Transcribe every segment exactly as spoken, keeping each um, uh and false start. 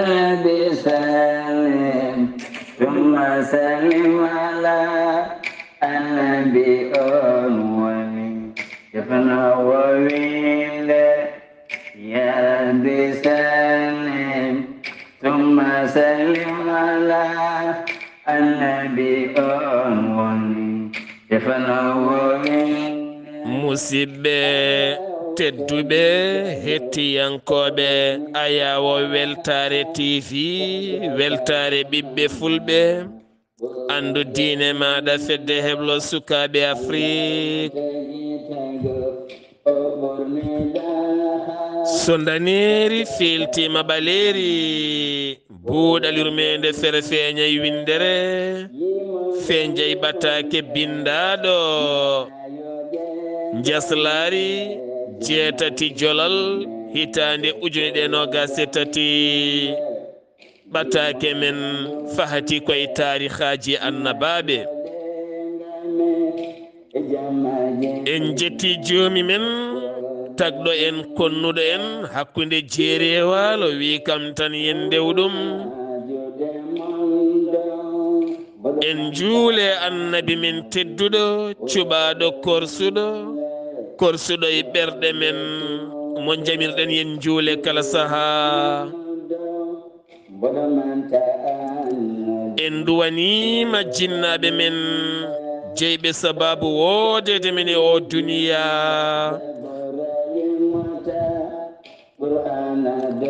Rabbi sallim, thumma sallim ala annabi on woni. Defno wo winde, ya Rabbi sallim, thumma sallim ala annabi on woni. Defno wo winde. Musidɓe tedduɓe, hettiyankooɓe Ayawo Weltaare T V, weltaare ɓiɓɓe fulɓe, anndu diine maaɗa, fedde heblo sukaaɓe Afrik. So ndaneeri fiiltiima ɓaleeri, buuɗal yurmeende fere feeñay winndere, feeñay ɓataake binndaaɗo. Njaslaari jeetati jolal, hitaande ujune ɗiɗi e noogaas e tati. Ɓataake men fahati koye taarihaaji annabaaɓe. En njetti joomi men, tagɗo en, konnuɗo en hakkunde jeeri e waalo, wi kam tan yen ndew ɗum. En njuule annabi men tedduɗo, cuɓaaɗo korsuɗo, korsuɗo e ɓerɗe men, mo jamirɗen yen njuule kala sahaa. En nduwaniima jinnaaɓe men, jeyɓe sabaabu woodeede men e oo duniyaa.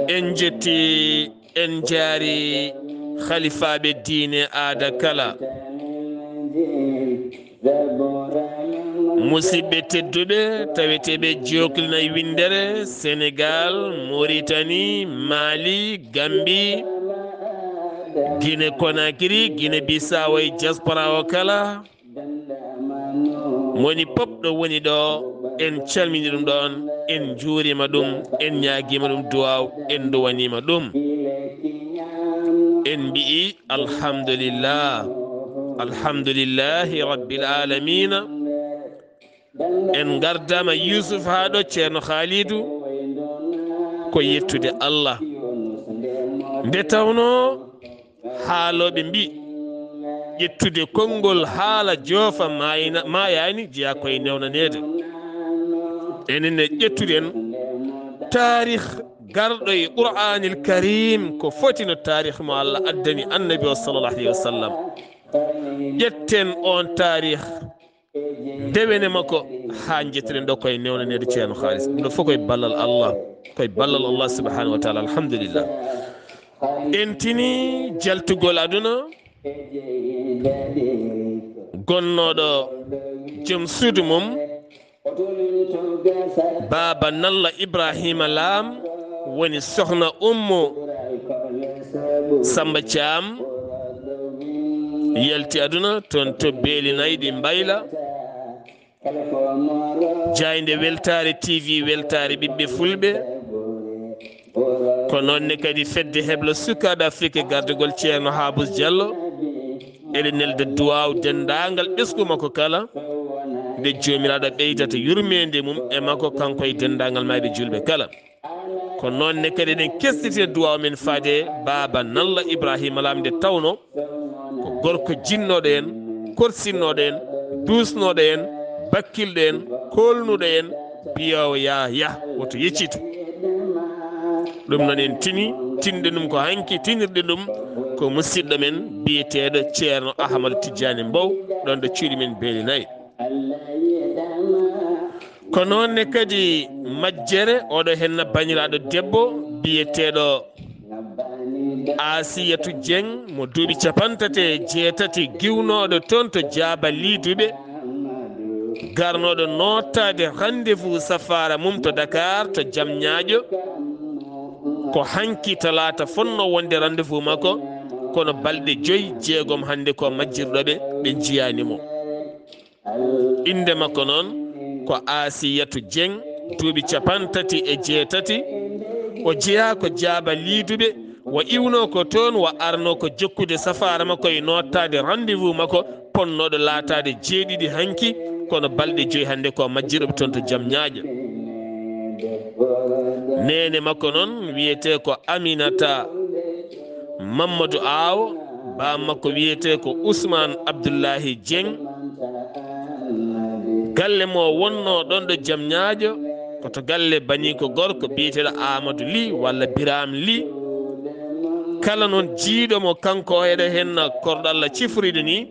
En njetti, en njaari halifaaɓe diine aada kala. Musidɓe tedduɓe, taweteeɓe joklinay winndere, Senegal, Mauritanie, Mali, Gambie, Guinée Conakry, Guinée Bissau e diaspora o kala. Moni pop ɗo woni ɗo, en calmini ɗum ɗon, en njuurima ɗum, en ñaagima ɗum duwaaw, en nduwanima ɗum. En mbi'i, Alhamdulillah. Alhamdulillahi Rabbil Alamina. En ngardama Yusuf haa ɗo, Ceerno Khalidou, ko yettude Allah. Nde tawno haalooɓe mbi, ƴettude konngol haala joofa maayna-, maayaani jeyaa koye newnaneede. Enen ne ƴettuɗen taarih garɗo e Qur'aanil Kariim, ko foti no taarih mo Allah addani Annabi o, sallallahu alayhi wa sallam. Ƴetten oon taarih, ndewene makko, haa njettiren ɗo koye newnaneede Ceerno Haalis. Ɗum ɗo fof koye ballal Allah, koye ballal Allah subhanahu wa taala. Alhamdulillah. En tini jaltugol aduna, gonnooɗo joom suudu mum, Baaba Nalla Ibrahima Laam, woni sohna Ummu Samba Thiam, yalti aduna toon to Beeli Nayɗi Mbayla. Jaaynde Weltaare T V, weltaare ɓiɓɓe fulɓe. Ko noon ne kadi fedde heblo sukaaɓe Afrik e gardagol Ceerno Haabus Diallo. Eɗen nelda duwaaw denndaangal ɓesngu makko kala, nde Joomiraaɗo ɓeydata yurmeende mum e makko, kanko e denndaangal maayɓe juulɓe kala. Ko noon ne kadi eɗen kesɗitina duwaaw men faade Baaba Nalla Ibrahima Laam, nde tawno ko gorko jinnooɗo en, korsinnooɗo en, duusnooɗo en, bakkilɗo en, koolnuɗo en, biyoowo yaa yah, woto yeccitu. Ɗum noon en tini, tinɗen ɗum ko hanki, tinirɗen ɗum ko musidɗo men biyeteeɗo Ceerno Ahmadu Tijjaani Mbow, ɗoon ɗo cuuɗi men Beeli Nayi. Ko noon ne kadi majjere, oɗo henna baniraaɗo debbo biyeteeɗo Asiyatu Dieng, mo duuɓi capantati e jeetati, giwnooɗo toon to Jaaba Liiduɓe, garnooɗo nootaade rendez-vous safaara mum to Dakar, to Jam Ñaaƴo. Ko hanki talaata fotnoo wonde rendez-vous makko, kono balɗe joyi, jeegom hannde ko majjirɗo ɓe, ɓe njiyaani mo. Innde makko noon ko Asiyatu Dieng, duuɓi capantati e jeetati. O jeyaa ko Jaaba Liiduɓe, o iwnoo ko toon, o arnoo ko jokkude safaara makko e nootaade rendez-vous makko ponnooɗo laataade jeeɗiɗi hanki, kono balɗe joyi hannde ko majjirɗo ɓe toon to Jam Ñaaƴo. Neene makko noon wiyetee ko Aminata Mammadu Aawo, baa makko wiyetee ko Usmaan Abdullaahi Jeŋ. Galle mo wonnoo ɗon ɗo Jamñaajo, ko to galle baniiko gorko biyeteeɗo Aamadu Lih walla Biraam Lih. Kala noon jiiɗo mo kanko o eɗo henna korɗo Allah ciforiiɗo ni,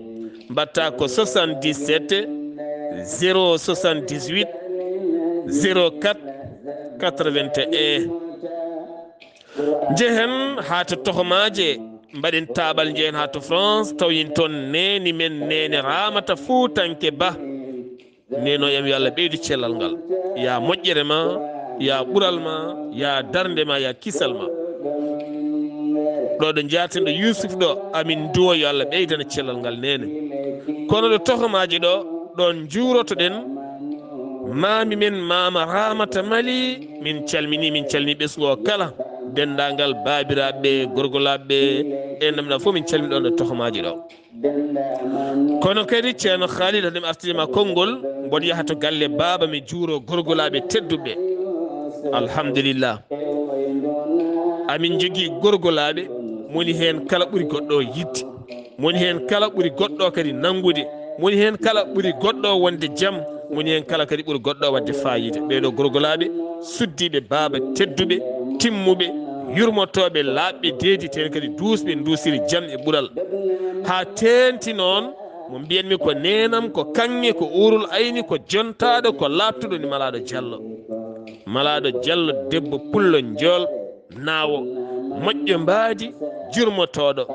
mbatta ko soixante-dix-sept zéro soixante-dix-huit zéro quatre quatre-vingt-un. Njehen haa to tohomaaje, mbaɗen taaɓal, njehen haa to France, tawoyen toon neene men, Neene Raamata Fuutanke Bah. Neene o, yo Allah ɓeydu cellal ngal. Yaa moƴƴere ma, yaa ɓural ma, yaa darnde ma, yaa kisal ma. Ɗo ɗo njaaten ɗo Yuusuf ɗo, amin nduwo yo Allah ɓeydana cellal ngal, neene. Kono ɗo tohomaaje ɗo, ɗoon njuurotoɗen maami men Maama Raamata Mali, min calminii, min calminii ɓesngu o kala, denndaangal baabiraaɓe, gorgolaaɓe, e namda fof min calminii ɗoon ɗo tohomaaje ɗo. Kono kadi Ceerno Khalid, haɗum artirde ma konngol, mboɗo yaha to galle baaba, mi juuro gorgolaaɓe tedduɓe. Alhamdulillah. Amin njogii gorgolaaɓe, moni heen kala ɓuri goɗɗo o yiɗde. Moni heen kala ɓuri goɗɗo kadi nanngude. Moni heen kala ɓuri goɗɗo wonde jam. Moni heen kala kadi ɓuri goɗɗo waɗde faayiida. Ɓee ɗo gorgolaaɓe suddiiɓe baaba, tedduɓe, timmuɓe, yurmotooɓe, laaɓɓe deedi, teen kadi duusɓe, nduusiri jam e ɓural. Haa teeŋti noon mo mbiyanmi ko neenam, ko kaŋŋe, ko uurul ayni, ko jontaaɗo, ko laaɓtuɗo ni Malaaɗo Jallo. Malaaɗo Jallo, debbo pullo njool, naawo, moƴƴo mbaadi, jurmotooɗo,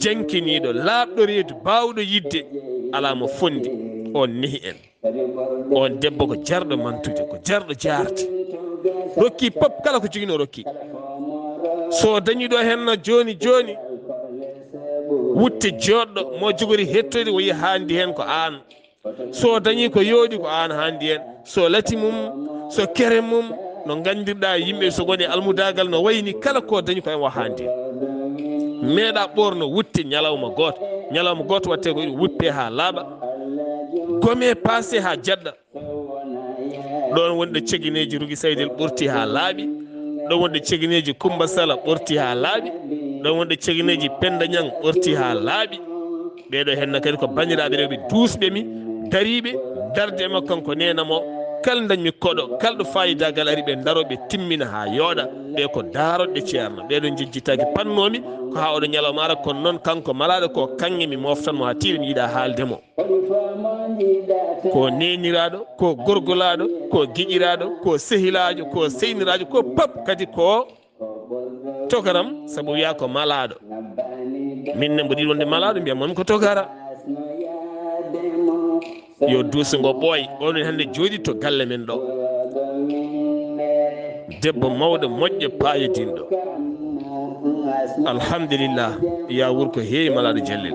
jankiniiɗo, laaɓɗo reedu, baawɗo yiɗde, alaa mo fondi. On nehi en. On debbo ko jarɗo mantude, ko jarɗo jaarde. Rokki pop kala ko jogino rokki. So dañi ɗo henna jooni jooni, wutte joɗɗo mo jogori hettoyde, o yi haandi heen ko aan. So dañi ko yooɗi, ko aan haandi heen. So lati mum, so kere mum, no nganndirɗaa yimɓe so ngoni almudaagal no wayni, kala ko dañi ko en wa haandi heen. Meeɗa ɓoorno wutte ñalawma gooto. Ñalawma gooto watte ko iɗo wutte haa laaɓa. Gome paase haa jadda. Ɗoon wonde cegineeji Rugi Saydel ɓorti haa laaɓi. Ɗoon wonde cegineeji Kumba Sala ɓorti haa laaɓi. Ɗoon wonde cegineeji Penda Ñaŋ ɓorti haa laaɓi. Ɓee ɗo henna kadi ko banndiraaɓe rewɓe duusɓe mi, dariiɓe, darde e makko kanko neena mo. Kala dañmi koɗo, kala ɗo faayidaagal ari, ɓe ndaro, ɓe timmina haa yooɗa. Ɓe ko daaroɗe Ceerno. Ɓee ɗo njejjitaaki pannoomi, ko haa oɗo ñalawma ara, kono noon kanko malaaɗo ko kaŋŋe mi moftan mo haa tiiɗa, mi yiɗa haalde mo. Ko neeniraaɗo, ko gorgolaaɗo, ko giƴiraaɗo, ko sehilaajo, ko seyniraajo, ko pap kadi ko togaram, sabu wiya ko malaaɗo. Min ne mboɗo yiɗi wonde malaaɗo, mbiya moom ko togara. Yo duuso ngo ɓooy, onon hannde jooɗi to galle men ɗo. Debbo mawɗo, moƴƴo, paayodinɗo. Alhamdulillah, ya wuur ko heewi malaaɗo Jallel.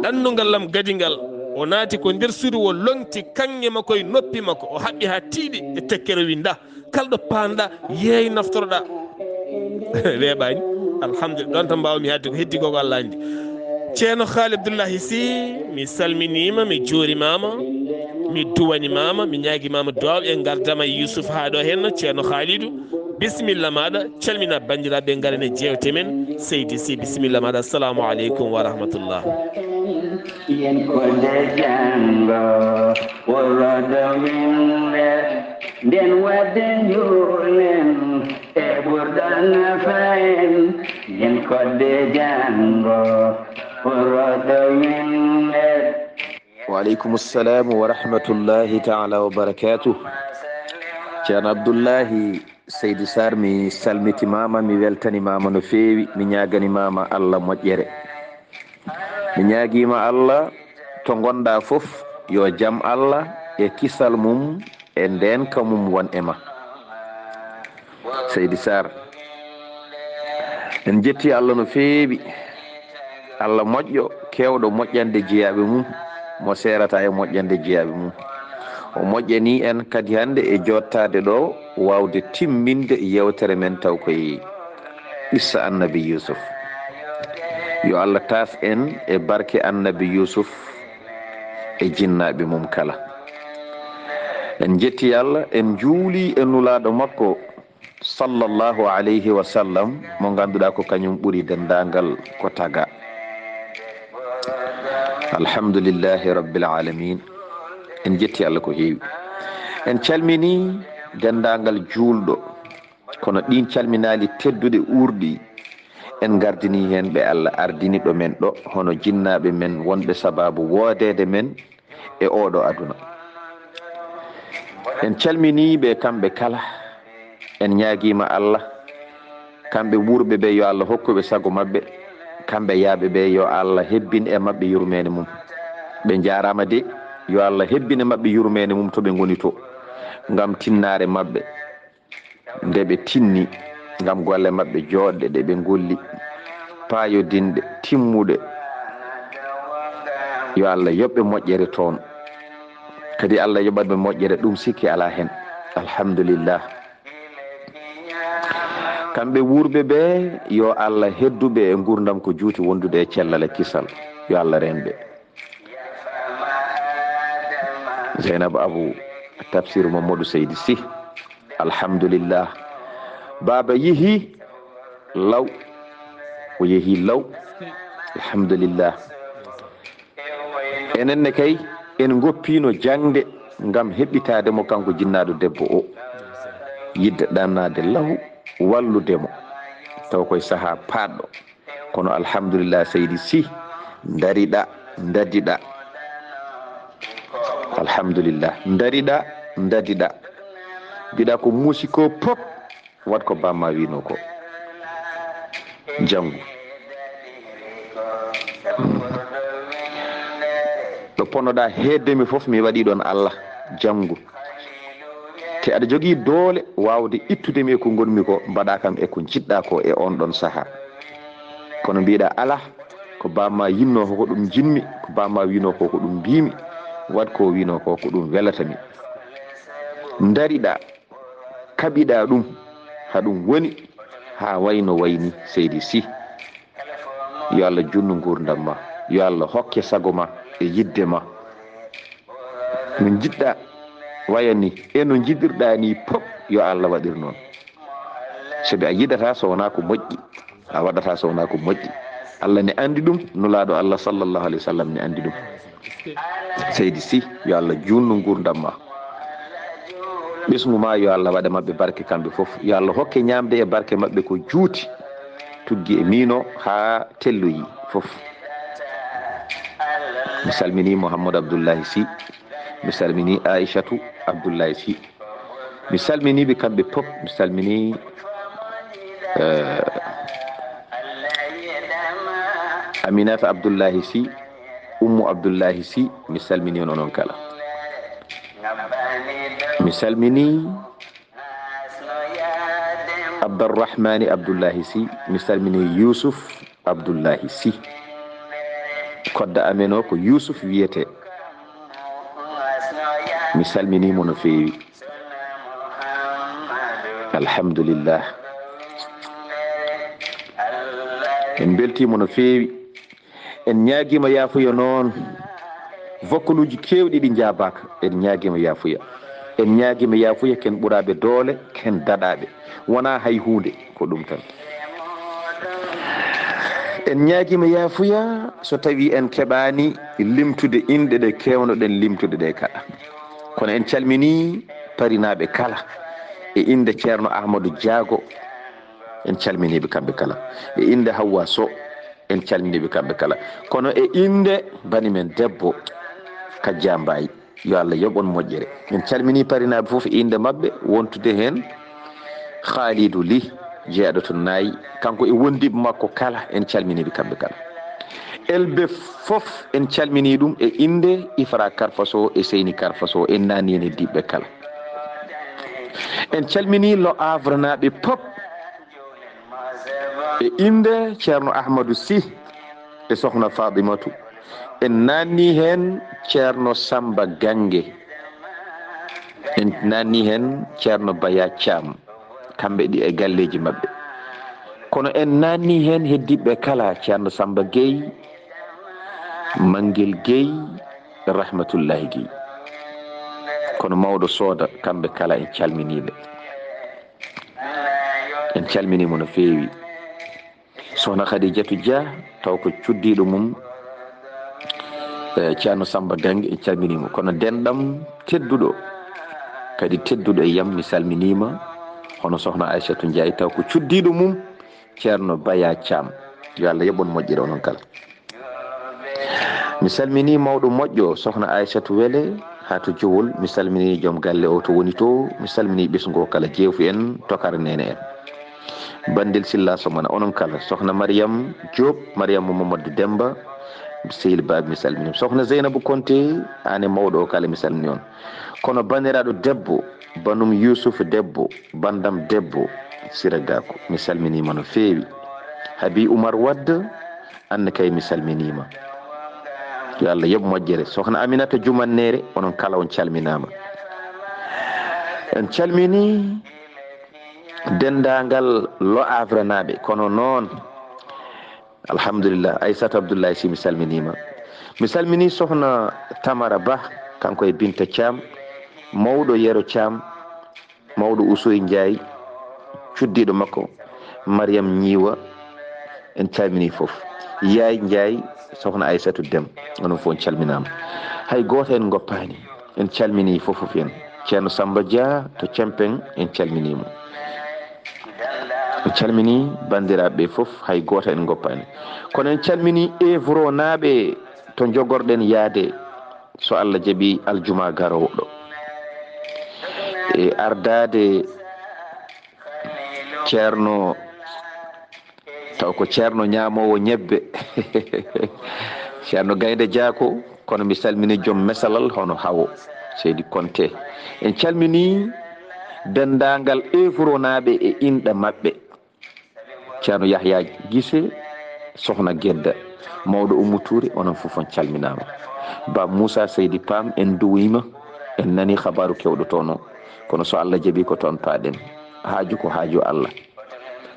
Ɗannungal lam gadingal, o naati ko nder suudu, o longti kaŋŋe makko e noppi makko, o haɓɓi haa tiiɗi e tekkere, wi nda, kala ɗo paanɗa, yeey naftoroɗa. Weeɓaani. Alhamdulillah, ɗon tan mbaawmi haalde, ko heddi ko, ko Allah anndi. Ceerno Haali Abdullahi Si, mi salminiima, mi juurimaama, mi duwanimaama, mi ñaagimaama duwaaw e ngardam e Yuusuf haa ɗo henno. Ceerno Haalidu, bisimilla maaɗa, calmina banndiraaɓe, ngaren e jeewte men. Seydi Si, bisimilla maaɗa. Assalamu aleykum wa rahmatullah. Yen ko nde janngo worodo winde, nden wadde njuulen e ɓurɗo nafa en. Yen ko nde janngo worodo winde. Wa aleykum salam wa rahmatullahi taala wa barakatuh. Ceerno Abdullahi, Seydi Sarr, mi salmitimaama, mi weltanimaama no feewi, mi ñaaganimaama Allah moƴƴere. Mi ñaagiima Allah, to ngonɗaa fof, yo jam Allah e kisal mum e ndeenka mum won e ma. Seydi Sarr, en njetti Allah no feewi. Allah moƴƴo, keewɗo moƴƴande jeyaaɓe mum, mo seerata e moƴƴande jeyaaɓe mum. O moƴƴanii en kadi hannde e jooɗtaade ɗo, waawde timminde yeewtere men taw koye qissa Annabi Yuusuf. Yo Allah taas en e barke Annabi Yuusuf e jinnaaɓe mum kala. En njetti Allah, en njuulii e Nulaaɗo makko, Sallallahu alayhi wa sallam, mo ngannduɗaa ko kañum ɓuri denndaangal ko taga. Alhamdulillahi rabbil alamin. En jetti Allah ko heewi. En calmini denndaangal juulɗo, kono ɗiin calminaali tedduɗe uurɗi, en ngardini heen ɓe Allah ardini ɗo men ɗo, hono jinnaaɓe men wonɓe sabaabu woodeede men e ooɗo aduna. En calminii ɓe kamɓe kala, en ñaagiima Allah, kamɓe wuurɓe ɓe, yo Allah hokku ɓe sago maɓɓe, kamɓe yaaɓe ɓe, yo Allah hebbin e maɓɓe yurmeende mum. Ɓe njaaraama de, yo Allah hebbin e maɓɓe yurmeende mum to ɓe ngoni to, ngam tinnaare maɓɓe. Nde ɓe tinni ngam golle maɓɓe jooɗɗe ɗe ɓe ngolli, paayodinɗe, timmuɗe. Yo Allah yoɓ ɓe moƴƴere toon. Kadi Allah yoɓat ɓe moƴƴere, ɗum sikki alaa heen. Alhamdulillah. Kamɓe wuurɓe ɓe, yo Allah heddu ɓe e nguurndam ko juuti wondude e cellal e kisal. Yo Allah reen ɓe. Zeynab Abu, Tafsir Mamadou Seydi Sy. Alhamdulillah. Baaba yehi law. O yehi law. Alhamdulillah. Enen ne kay, en ngoppiino jaŋde ngam heɓɓitaade mo kanko jinnaaɗo debbo o. Yidde ɗannaade law, wallude mo. Taw koye sahaa paaɗɗo. Kono alhamdulillah, Seydi Sy, ndariɗa, ndadiɗa. Alhamdulillah, ndariɗa, ndadiɗa. Mbiɗa ko muusi ko pop, waɗ ko bamma wiino ko. Janngu. Mm. Ɗo ponnoɗaa heedde mi fof, mi waɗi ɗon Allah. Janngu. Te aɗa jogii doole waawde ittude mi e ko ngonmi ko, mbaɗa kam e ko njiɗɗa ko e on ɗon sahaa. Kono mbiɗa alaa, ko bamma yinno ko, ko ɗum njiɗmi, ko bamma wiino ko, ko ɗum mbiimi, waɗ ko wiino ko, ko ɗum welata mi. Ndariɗa, kaɓiɗa ɗum, ha ɗum woni, ha wayno wayni Seydi Sy. Yo Allah junnu nguurndam ma, yo Allah hokke sago ma e yidde ma. No njiɗɗa waya ni, e no njiɗirɗa ni pop, yo Allah waɗir noon. Sabi a yiɗata so wonaa ko moƴƴi, a waɗata so wonaa ko moƴƴi. Allah ne anndi ɗum, Nulaaɗo Allah sallallahu alayhi wa sallam ne anndi ɗum. Seydi Sy, yo Allah juunnu nguurndam ma. Ɓesngu ma, yo Allah waɗe maɓɓe barke kamɓe fof. Yo Allah hokke ñaamde e barke maɓɓe ko juuti, tuggi e miino haa telloyi fof. Mi salmini Mouhamadou Abdoullahi Sy, mi salmini Aïchatou Abdoullahi Sy. Mi salmini ɓe kamɓe pop, mi salmini, eh, Aminata Abdoullahi Sy, Ummu Abdoullahi Sy, mi salmini on onon kala. Mi salmini Abdourahmani Abdoullahi Sy, mi salmini Youssouf Abdoullahi Sy. Kodda amen o ko Youssouf wiyete. Mi salmini mo no feewi. Alhamdulillah. En mbeltiima no feewi. En ñaagiima yaafuya noon. Vokaluuji keewɗi ɗi njaabaaka. En ñaagiima yaafuya. En ñaagiima yaafuya, ken ɓuraaɓe doole, ken daɗaaɓe. Wonaa hay huunde, ko ɗum tan. En ñaagiima yaafuya so tawii en keɓaani limtude inɗe ɗe keewno-ɗen limtude ɗe kala. Kono en calminii parinaaɓe kala. E innde Ceerno Ahmadu Jaago, en calminii ɓe kamɓe kala. E innde Hawwa Sow, en calminii ɓe kamɓe kala. Kono e innde bani men debbo, Kajja Mbaay, yo Allah yoɓ on moƴƴere. En calminii parinaaɓe fof e innde maɓɓe, wontude heen Khalidou Ly, jeyaɗo to Naayi, kanko e wondiiɓe makko kala, en calminii ɓe kamɓe kala. Elbe fof, en calminii ɗum e innde Ifra Karfa Sow e Seyni Karfa Sow, en naani heen e diɓɓe kala. En calminii Le Havrenaaɓe pop e innde Ceerno Ahmadou Sy e Sohna Fatimatu. En naanni heen Ceerno Samba Gange. En naanni heen Ceerno Baya Thiam. Kamɓe ɗi e galleeji maɓɓe. Kono en naanni heen heddiiɓe kala, Ceerno Samba Gueye, Manguel Gueye, Rahmatullahi Gueye. Kono mawɗo Sooda, kamɓe kala en calminii ɓe. Calminii mo no feewi. Sohna Khadijatu Dia, taw ko cuddiiɗo mum, eh, Ceerno Samba Dangi, en calminii mo. Kono denɗam tedduɗo, kadi tedduɗo e yam, mi salminiima. Hono Sohna Aysatu Njaay, taw ko cuddiiɗo mum, Ceerno Baya Caam. Yo Allah yoɓ on moƴƴere onon kala. Mi salminii mawɗo moƴƴo, Sohna Aysatu Wele, haa to Jowol. Mi salminii joom galle o to woni to. Mi salminii ɓesngu o kala, jeefu en, tokara neene en. Bandel Silla Somana, onon kala. Sohna Mariyam Joob, Mariyam Mamadou Demba, Sehil Baabi, mi salminii. Sohna Zeynabu Konte, aan e mawɗo o kala, mi salminii on. Kono baniraaɗo debbo, banum Yuusuf debbo, bandam debbo, Sira Gaako, mi salminiima no feewi. Habi Umar Wadd, aan ne kay mi salminiima. Yo Allah yoɓ moƴƴere. Sohna Aminata Jumanneere, onon kala on calminaama. En calminii denndaangal Le Havrenaaɓe, kono noon, alhamdulillah, Aysata Abdullahi Si, mi salminiima. Mi salminii Sohna Tamara Bah, kanko e Binta Caam, mawɗo Yero Caam, mawɗo Usoy Njaay, cuddiiɗo makko, Mariyam Ñiiwa, en calminii fof. Yaay Njaay, Sohna Aysatu Dem, onon fof on calminaama. Hay gooto en ngoppaani. En calminii fof fof en. Ceerno Samba Dia to Cempeŋ, en calminii mo. En calminii banndiraaɓe ɓe fof, hay gooto en ngoppaani. Kono en calminii Evronaaɓe to njogorɗen yaade, so Allah jaɓii, aljuma garoowo ɗo. E ardaade Ceerno, taw ko Ceerno ñaamoowo ñebbe. Ceerno Gaynde Jaako, kono mi salminii joom mesalal hono Hawo, Seydi Konte. En calminii denndaangal Evronaaɓe e inɗe maɓɓe. Ceerno Yahya Gise, Sohna Gedda, mawɗo Ummu Tuure, onon fof on calminaama. Ba Muusa Seydi Paam, en nduwiima, en nanii habaaru keewɗo toon o. Kono so Allah jaɓii ko toon paaɗen. Haaju ko haaju Allah.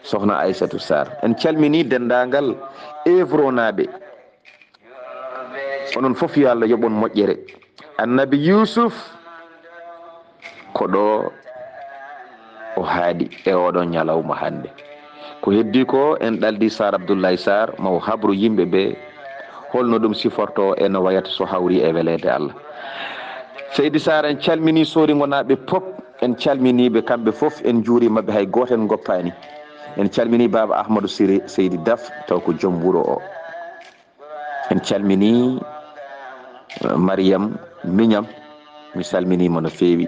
Sohna Aysatu Saar, en calminii denndaangal Evronaaɓe. Onon fof yo Allah yoɓ on moƴƴere. Annabi Yuusuf ko ɗo o haaɗi e oɗon ñalawma hannde. Ko heddii ko en ɗaldi Saar Abdullahi Saar, ma o habru yimɓe ɓe holno ɗum sifortoo e no wayata so hawri e weleede Allah. Seydi Saar, en calminii Sooringonaaɓe pop, en calminii ɓe kamɓe fof, en njuuriima ɓe, hay gooto en ngoppaani. En calminii Baaba Ahmadu Siri, Seydi Daf, taw ko joom wuro o. En calminii, eh, Mariyam Miñam, mi salminii mo no feewi.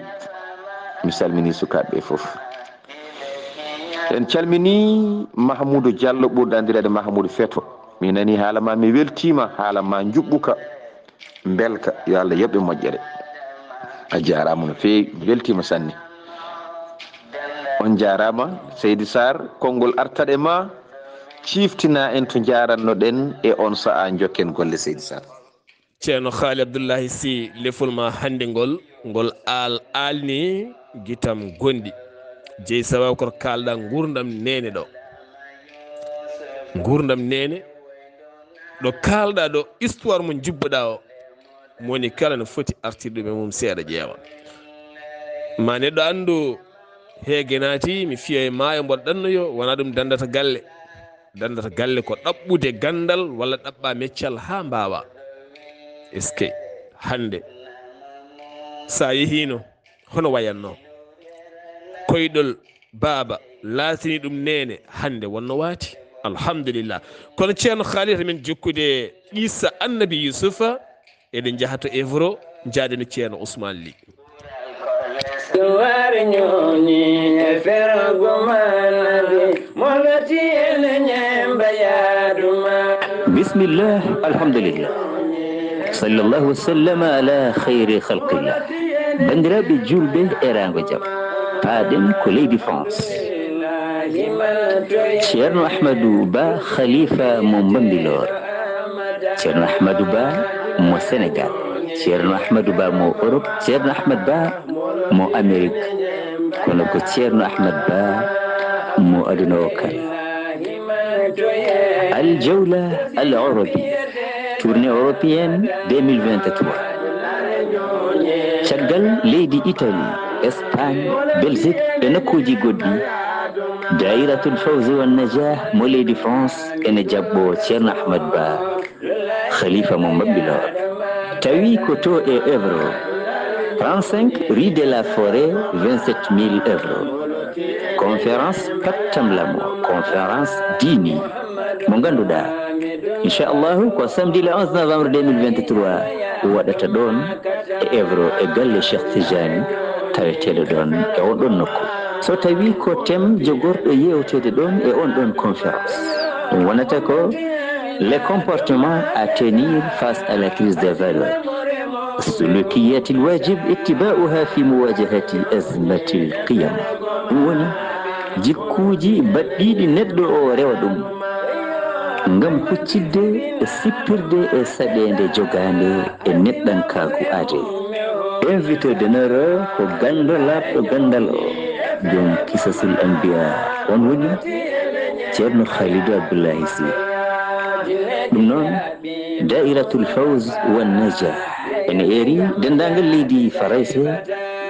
Mi salminii sukaaɓe ɓe fof. En calminii Mahmuudu Jallo, ɓurɗo anndireede Mahmuudu Feto. Mi nanii haala ma, mi weltiima, haala ma njuɓɓuka, mbelka, yo Allah yoɓ e moƴƴere. A jaaraama no feewi, mi weltiima sanne. On jaaraama, Seydi Saar, konngol artat e ma, ciiftina en to njaaranno-ɗen e on sa'a, njokken golle, Seydi Saar. Ceerno Haali Abdullahi Si, lefol ma hannde ngol, ngol aal-, aalni gitam gonɗi. Jeyi sababu koto kaalɗa nguurndam neene ɗo. Nguurndam neene, ɗo kaalɗa ɗo, histoire mo njubboɗa o, mo woni kala no foti artirde ɗum e mum seeɗa ƴeewa. Ma neɗɗo anndu, heege naati, mi fiya e maayo mboɗo ɗannoyo, wona ɗum dandata galle. Dandata galle ko ɗaɓɓude ganndal walla ɗaɓɓa meccal haa mbaawa. Est-ce que hannde sa yehiino, hono wayatno? Koyɗol baaba laatini ɗum neene, hannde wonno waati. Alhamdulillah. Kono Ceerno Haali, men jokkude qissa Annabi Yusufa, eɗen njaha to Evro, njaaden e Ceerno Ousmane Ly. Duwar ñoni e fergo manabi, moloti ele ñemba yaduma. Bismillah, alhamdulillah. Sallallahu wa sallama ala khayri khalqillah. Banndiraaɓe juulɓe e raango jam, paaɗen ko leydi France. Ceerno Ahmadou Ba, khalifa mo Mbambilor. Ceerno Ahmadou Ba mo Sénégal. Ceerno Ahmadou Ba mo Europe. Ceerno Ahmad Ba mo Amérique. Kono ko Ceerno Ahmad Ba mo aduna o kala. Al Jawla Al Arabi, tournée européenne deux mille vingt-trois. Caggal leydi Italie, Espagne, Belgique e nokkuuji goɗɗi, Dairatul Fawzi wan Najah mo leydi France ene jaɓɓo Ceerno Ahmad Ba, khalifa mo Mbambilor. Tawi ko to e Evro, trente-cinq rue de la Forêt, vingt-sept mille Evro. Conférence Pattam Lamo, conférence diini mo ngannduɗaa, inchallahu ko samedi le onze novembre deux mille vingt-trois waɗata ɗoon e Evro e galle Cheikh Tijani taweteeɗo ɗoon e on ɗon nokku. So tawi ko thème jogorɗo yewteede ɗoon e on ɗon conférence, ɗum wonata ko les comportements à tenir face à la crise des valeurs. Sulukiyatil wajib ittiba'uha fi muwajahati azmatil qiyam. Ɗum woni jikkuuji baɗɗiiɗi neɗɗo o rewa ɗum ngam huccidde e sippirde e saɗeende jogaande e neɗɗankaaku aade. Invité d'honneur ko ganndo laaɓɗo ganndal o, joom Kisasul Anbiya, on woni Ceerno Khalidou Abdoulahi Sy. Ɗum noon, Dairatul Fawz wan Najah ene eeri denndaangal leydi Farayse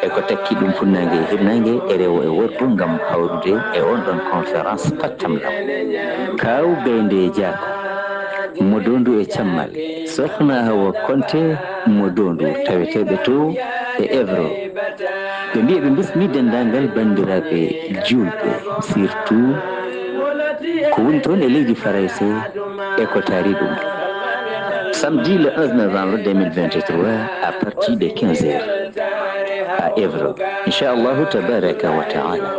e ko takki ɗum funnaange e hirnaange e rewo e worgo ngam hawrude e on ɗon conférence pattam lam. Kaaw Gaynde Jaako mo Dondu e Cammal, Sokhna Hawa Konte mo Dondu, taweteeɓe to e Evro. Ɓe mbiya ɓe mbismi denndaangal banndiraaɓe juulɓe, surtout ko woni toon e leydi Farayse e ko taari ɗum. Samedi le onze novembre deux mille vingt-trois à partir de quinze heures à Evro, inchallahu tabaraka wa taala.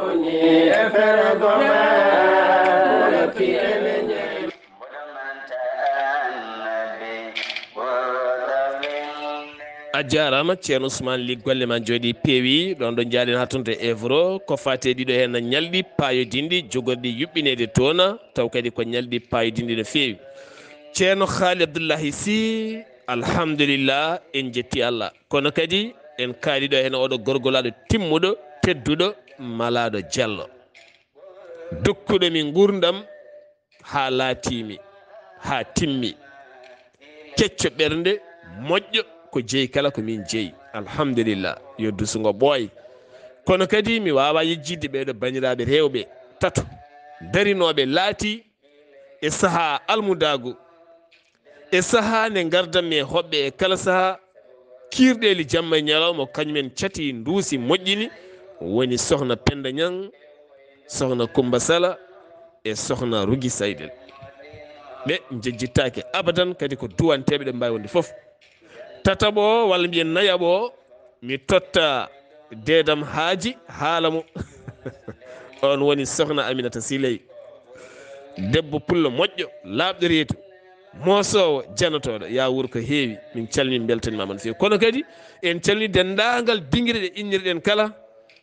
A jaaraama Ceerno Ousmane Ly, golle ma njooɗi peewi. Ɗoon ɗo njaaɗen haa toon to Evro, ko faati e ɗiɗo heen ñalɗi paayodinɗi jogorɗi yuɓɓineede toon, taw kadi ko ñalɗi paayodinɗi no feewi. Ceerno Khaali Abdullahi Sy, alhamdulillah, en njetti Allah. Kono kadi en kaali ɗo heen oɗo gorgolaaɗo timmuɗo, tedduɗo, malaaɗo jallo. Dokkuɗo mi nguurndam haa laatiimi, haa timmi. Kecco ɓernde, moƴƴo, ko jeyi kala ko min jeyi. Alhamdulillah, yo dusungo ɓooy. Kono kadi mi waawaa yejjitde ɓeeɗo banndiraaɓe rewɓe tato darinooɓe laatii e sahaa almudaagu, e sahaa nde ngardanmi e hoɓɓe e kala sahaa, kiirɗeeli jamma e ñalawma, kañum en cati, nduusi, moƴƴini, woni Sohna Pennda Ñaŋ, Sohna Kummba Sala e Sohna Rugi Saydel. Ɓe njejjittaake abadan, kadi ko duwanteeɓe, ɗo mbaawi wonde fof. Tataɓo o, walla mbiyen nayaɓo o, mi totta deedam Haaji haala mo. On woni Sohna Aminata Siley. Debbo pullo moƴƴo, laaɓɗo reedu, moosoowo, janotooɗo. Yaa wuur ko heewi. Min calmini, mbeltaniima ma no feewi. Kono kadi en calmini denndaangal dingire ɗe innirɗen kala,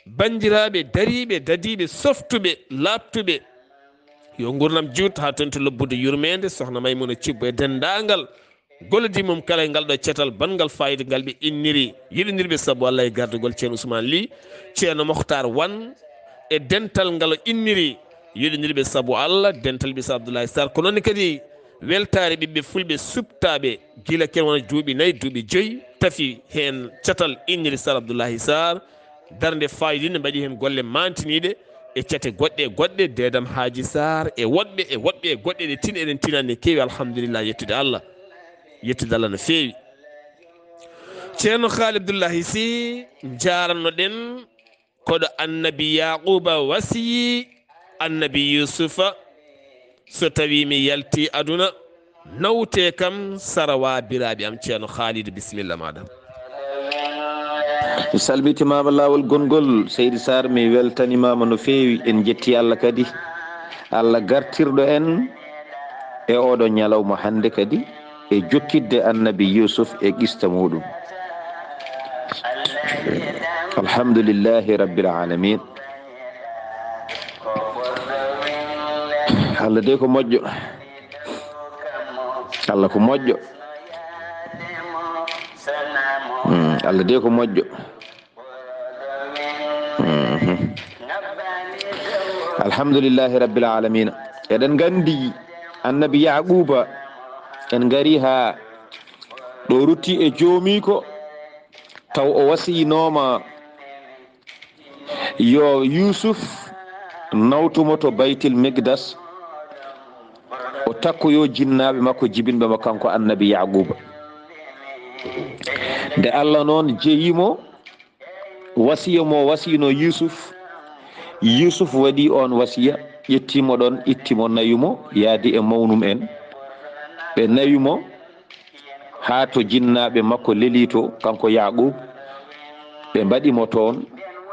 banndiraaɓe dariiɓe, dadiiɓe, softuɓe, laaɓtuɓe. Yo nguurndam juut haa toon to lobbude yurmeende, Sohna Maymuna Cubbo e denndaangal gollodiiɓe mum kala e ngal ɗo catal banngal faayiida ngal ɓe inniri, yiɗindirɓe sabu Allah e gardagol Ceerno Ousmane Ly, Ceerno Mokhtar Wan e dental ngal o inniri, yiɗindirɓe sabu Allah, dental ɓiy Sar Abdoulaye Sarr. Ko noon ne kadi weltaare ɓiɓɓe fulɓe suɓtaaɓe gila ken wona duuɓi nayi, duuɓi joyi, tafi heen catal inniri Sar Abdoulaye Sarr. Darnde faayidiinde, mbaɗi heen golle maantiniiɗe e cate goɗɗe e goɗɗe, Deedam Haaji Saar e woɗɓe e woɗɓe e goɗɗe ɗe tin eɗen tinani ne keewi, alhamdulillah, yettude Allah, yettude Allah no feewi. Ceerno Haali Abdullahi Sy, njaarano ɗen, koɗo Annabi Yaaquuba wasiyi Annabi Yuusufa, so tawii mi yaltii aduna, nawtee kam sara waabiraaɓe am. Ceerno Haalidu, bisimilla maaɗa. Mi salmitimaama laawol gonngol, Seydi Saar, mi weltanimaama no feewi. En njettii Allah kadi, Allah gartirɗo en e ooɗoo ñalawma hannde kadi, e jokkitde Annabi Yuusuf e qista muuɗum. Alhamdulillahi Rabbil Aalamiin. Allah dey ko moƴƴo. Allah ko moƴƴo. Mm, Allah dey ko moƴƴo. Mhm. Alhamdulillahi Rabbil Aalamiina. Eɗen nganndi Annabi Yaaquuba, en ngarii haa ɗo rutti e joomiiko, taw o wasiyinooma yo Yuusuf nawtumo to Baytil Miqdas, o takkoyo jinnaaɓe makko jibinɓe mo kanko annabi Yaquuba. Nde Allah noon jeyimo, wasiya mo wasiyno Yuusuf, Yuusuf waɗi on wasiya, ƴettimo ɗon, ittimo, nayumo, yaadi e mawnum en. Ɓe nayumo haa to jinnaaɓe makko leli to, kanko Yaquub. Ɓe mbaɗi mo toon,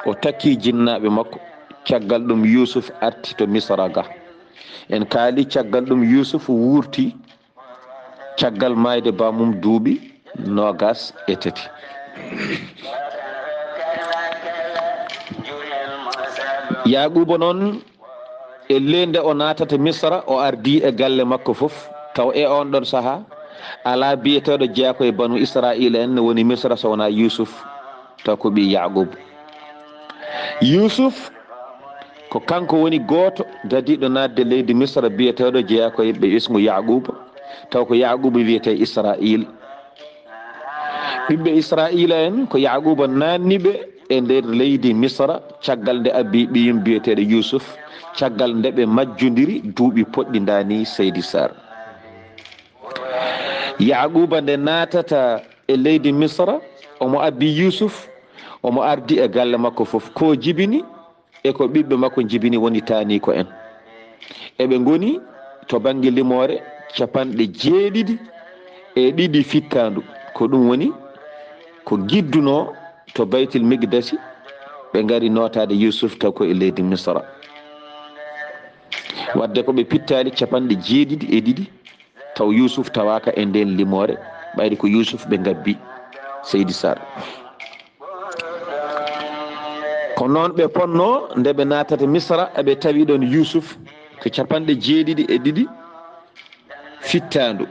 o takki jinnaaɓe makko. Caggal ɗum Yuusuf arti to Misra ga. En kaali caggal ɗum Yuusuf wurti caggal maayde baamum duuɓi noogas e tati. Yaquuba noon, e leende o naatata Misra, o ardi e galle makko fof, taw e on ɗon sahaa, alaa biyeteeɗo jeyaa ko e banu Israa'iila en ne woni Misra so wonaa Yuusuf, taw ko ɓii Yaquuba. Yuusuf ko kanko woni gooto dadiiɗo naatde leydi Misra biyeteeɗo jeyaa ko e ɓesngu Yaquuba, taw ko Yaquuba wiyetee Israa'iil. Ɓiɓɓe Israa'iila en ko Yaquuba naatni ɓe e nder leydi Misra, caggal nde abbi ɓiyum biyeteeɗo Yuusuf, caggal nde ɓe majjondiri duuɓi poɗɗi ndaani, Seydi Saar. Yaquuba nde naatata e leydi Misra, omo abbi Yuusuf, omo ardi e galle makko fof. Ko jibini e ko ɓiɓɓe makko njibini woni taaniiko en. Eɓe ngoni to bannge limoore capanɗe jeeɗiɗi e ɗiɗi fittaandu. Ko ɗum woni ko giddunoo to Baytil Miqdasi, ɓe ngari nootaade Yuusuf taw ko e leydi Misra. Wadde ko ɓe pittaali capanɗe jeeɗiɗi e ɗiɗi, taw Yuusuf tawaaka e ndeen limoore, ɓayri ko Yuusuf ɓe ngabbi, Seydi Saar. Ko noon ɓe ponnoo nde ɓe naatata Misra, eɓe tawi ɗoon Yuusuf ko capanɗe jeeɗiɗi e ɗiɗi fittaandu.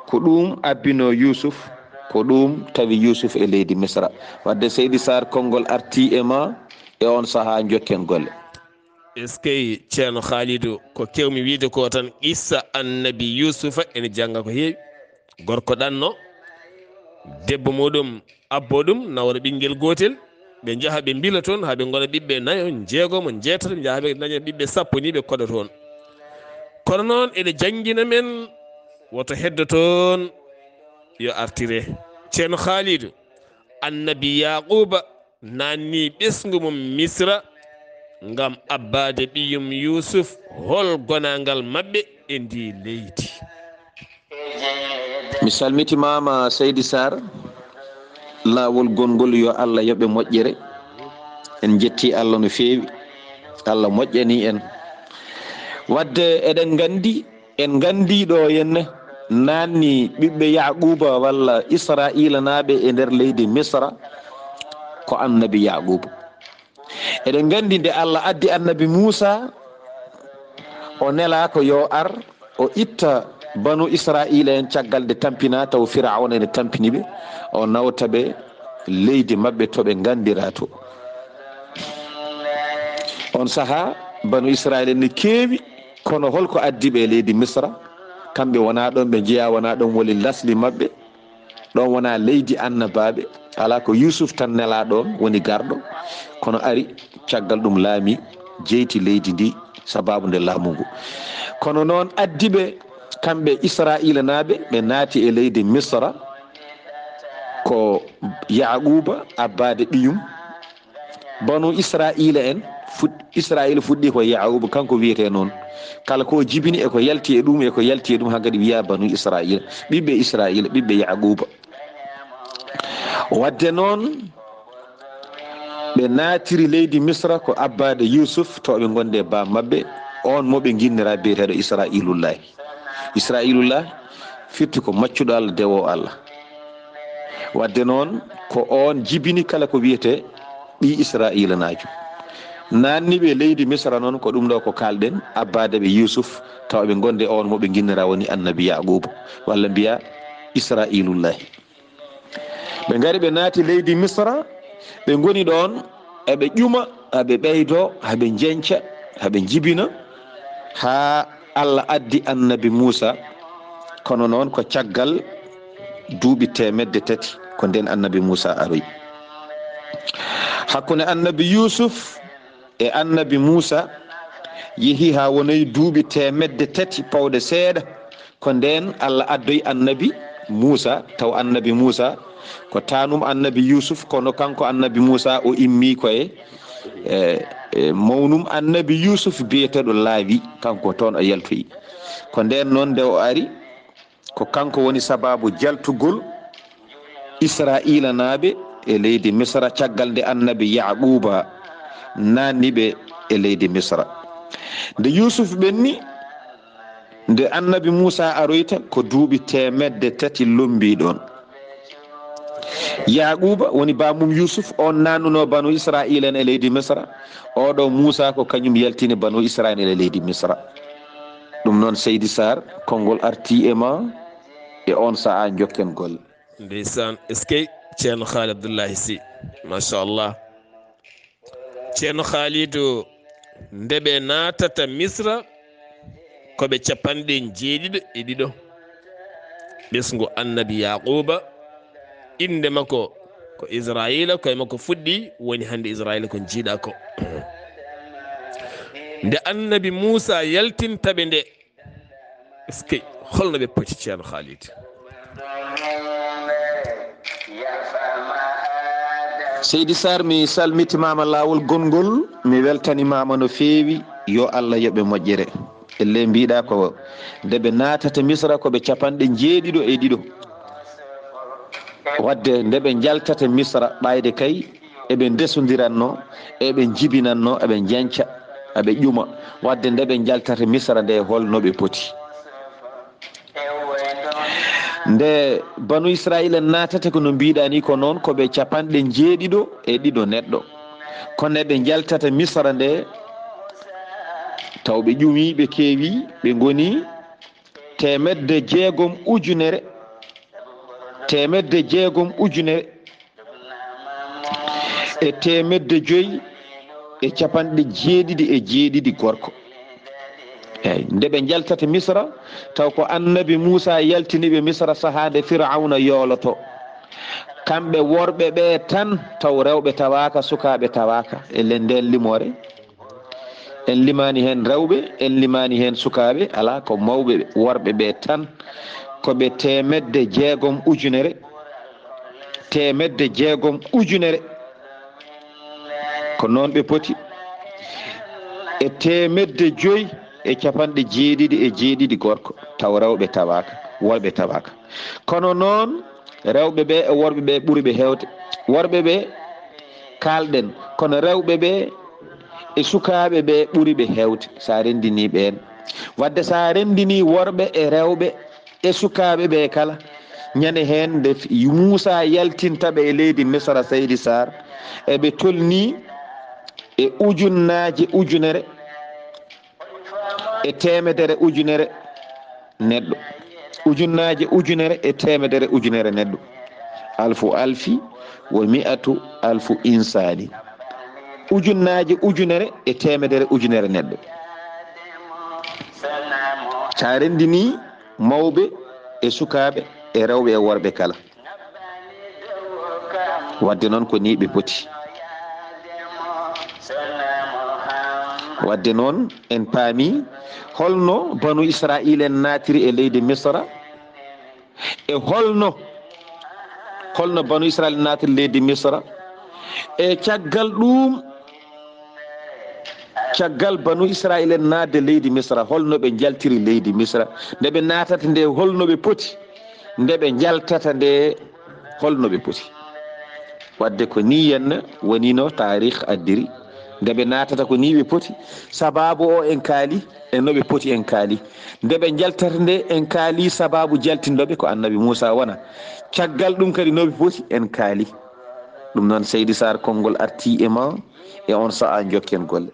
Ko ɗum abbinoo Yuusuf, ko ɗum tawi Yuusuf e leydi Misra. Wadde Seydi Saar, konngol artii e ma e oon sahaa, njokken golle. Eskey, Ceerno Khaalidu, ko keewmi wiyde ko tan, qissa Annabi Yuusufa ene jannga ko heewi. Gorko ɗanno, debbo muɗum abbo ɗum, nawra ɓinngel gootel, ɓe njaha ɓe mbila toon haa ɓe ngona ɓiɓɓe nayo, njeegomo, njeetato, njaha ɓe ndaña ɓiɓɓe sappo ni ɓe koɗa toon. Kono noon eɗe janngina men, woto heddo toon, yo artire. Ceerno Khaalidu, Annabi Yaaquuba naatni ɓesngu mum Misra ngam abbaade ɓiyum Yuusuf. Hol gonaangal maɓɓe e ndii leydi? Mi salmitimaama, Seydi Saar. Laawol gonngol, yo Allah yoɓe moƴƴere. En njetti Allah no feewi. Allah moƴƴani en. Wadde eɗen nganndi, en nganndi ɗo henne, naatni ɓiɓɓe Yaaquuba walla Israa'iilanaaɓe e nder leydi Misra ko Annabi Yaaquuba. Eɗen nganndi nde Allah addi Annabi Muusa, o nelaa ko yo ar, o itta banu Israa'iila en caggal nde tampinaa, taw Fira'awna ene tampini ɓe, o nawta ɓe leydi maɓɓe to ɓe nganndiraa to. On sahaa, banu Israa'iila ne keewi, kono holko addi ɓe e leydi Misra? Kamɓe wonaa ɗoon ɓe njeyaa, wonaa ɗoon woni lasli maɓɓe, ɗoon wonaa leydi annabaaɓe. Alaa ko Yuusuf tan nelaa ɗoon woni garɗo, kono ari caggal ɗum laami, jeyti leydi ndi sabaabu nde laamu ngu. Kono noon addi ɓe, kamɓe Israa'iilanaaɓe, ɓe naati e leydi Misra, ko Yaaquuba abbaade ɓiyum. Banu Israa'iila en, fut-, Israa'iila fuɗɗii ko Yaaquuba, kanko wiyetee noon. Kala ko jibini e ko yalti e ɗum, e ko yalti e ɗum, hankadi wiyaa banu Israa'iila, ɓiɓɓe Israa'iila, ɓiɓɓe Yaaquuba. Wadde noon, ɓe naatiri leydi Misra ko abbaade Yuusuf, to ɓe ngonde baa maɓɓe, oon mo ɓe nginniraa biyeteeɗo Israa'iilullaahi. Israa'iilullah firti ko maccuɗo Allah, dewoowo Allah. Wadde noon, ko oon jibini kala ko wiyetee ɓii Israa'iilanaajo. Naatni ɓe leydi Misra noon, ko ɗum ɗo ko kaalɗen, abbaade ɓe Yuusuf, tawa ɓe ngonde oon mo ɓe nginniraa woni Annabi Yaaquuba, walla mbiyaa Israa'iilullahi. Ɓe ngari, ɓe naati leydi Misra, ɓe ngoni ɗoon, eɓe ƴuma, eɓe ɓeydo, eɓe njenca, eɓe njibina, haa Allah addi Annabi Muusa, kono noon ko caggal duuɓi teemedde tati ko ndeen Annabi Muusa aroyi. Hakkunde Annabi Yuusuf e Annabi Muusa, Yehi haa wonoyi duuɓi teemedde tati pawɗe seeɗa, ko ndeen Allah addoyi annabi Muusa, taw annabi Muusa ko taanum annabi Yuusuf, kono kanko annabi Muusa o immii ko e, e, e mawnum annabi Yuusuf biyeteeɗo Laawi, kanko toon o yaltoyi. Ko ndeen noon nde o ari, ko kanko woni sabaabu jaltugol Israa'iilanaaɓe e leydi Misra caggal nde annabi Yaaquuba naanni ɓe e leydi Misra. Nde Yuusuf ɓenni, nde annabi Muusa aroyta ko duuɓi teemedde tati lombii ɗoon. Yaaquuba woni baamum Yuusuf, oon naannunoo banu Israa'iila en e leydi Misra. Oɗo Muusa ko kañum yaltini banu Israa'iila e leydi Misra. Ɗum noon, Seydi Sarr, konngol artii e ma, e oon sahaa njokken golle. Ndeysaan, eskey, Ceerno Haali Abdullahi Si. Machallah. Ceerno Haalidu, nde ɓe naatata Misra, ko ɓe capanɗe jeeɗiɗo e ɗiɗo. Ɓesngu annabi Yaaquuba, innde makko ko Israa'iila, koye makko fuɗɗi, woni hannde Israa'iila ko njiiɗaa ko. Nde annabi Muusa yaltinta ɓe nde, eskey, holno ɓe poti, Ceerno Haalidu? Seydi Sarr, mi salmitimaama laawol gonngol, mi weltanimaama no feewi, yo Allah yoɓ ɓe moƴƴere. Ellee mbiɗa ko nde ɓe naatata Misra ko ɓe capanɗe jeeɗiɗo e ɗiɗo. Wadde nde ɓe njaltata Misra, ɓayde kay eɓe ndesondiranno, eɓe njibinanno, eɓe njanca, eɓe ƴuma. Wadde nde ɓe njaltata Misra nde, holno ɓe poti? Nde banu Israa'iila naatata, ko no mbiɗa ni, ko noon ko ɓe capanɗe jeeɗiɗo e ɗiɗo neɗɗo. Kono nde ɓe njaltata Misra nde, taw ɓe ƴumi, ɓe keewi, ɓe ngoni teemedde jeegom ujunere, teemedde jeegom ujunere e teemedde joyi e capanɗe jeeɗiɗi e jeeɗiɗi gorko. Eey, nde ɓe njaltata Misra, taw ko annabi Muusa yaltini ɓe Misra sahaa nde Firawna yooloto. Kamɓe worɓe ɓe tan, taw rewɓe tawaaka, sukaaɓe tawaaka e nden limoore. En limaani heen rewɓe, en limaani heen sukaaɓe, alaa, ko mawɓe ɓe, worɓe ɓe tan, ko ɓe teemedde jeegom ujunere, teemedde jeegom ujunere. Ko noon ɓe poti. E teemedde joyi e capanɗe jeeɗiɗi e jeeɗiɗi gorko, taw rewɓe tawaaka, worɓe tawaaka. Kono noon, rewɓe ɓe e worɓe ɓe ɓuri ɓe heewde. Worɓe ɓe kaalɗen, kono rewɓe ɓe e sukaaɓe ɓe ɓuri ɓe heewde, so a renndinii ɓeen. Wadde so a renndinii worɓe e rewɓe e sukaaɓe ɓe kala, ñande heen nde Muusa yaltinta ɓe e leydi Misra, Seydi Sarr, eɓe tolnii e ujunnaaje ujunere e teemedere ujunere neɗɗo. Ujunnaaje ujunere e teemedere ujunere neɗɗo. Alfu alfi wa mi'atu alfu insaani. Ujunnaaje ujunere e teemedere ujunere neɗɗo. So a renndinii mawɓe e sukaaɓe e rewɓe e worɓe kala. Wadde noon ko nii ɓe poti. Wadde noon en paami holno banu Israa'iila en naatiri e leydi Misra, e holno, holno banu Israa'iila naatiri leydi Misra, e caggal ɗum, caggal banu Israa'iila en naatde leydi Misra, holno ɓe njaltiri leydi Misra, nde ɓe naatata nde, holno ɓe poti, nde ɓe njaltata nde, holno ɓe poti. Wadde ko nii henna wonino taarih addiri, nde ɓe naatata ko nii ɓe poti, sabaabu o en kaali, e no ɓe poti en kaali. Nde ɓe njaltata nde en kaali sabaabu jaltinɗo ɓe ko annabi Muusa wona. Caggal ɗum kadi no ɓe poti en kaali. Ɗum noon Seydi Sarr, konngol artii e ma, e oon sahaa njokken golle.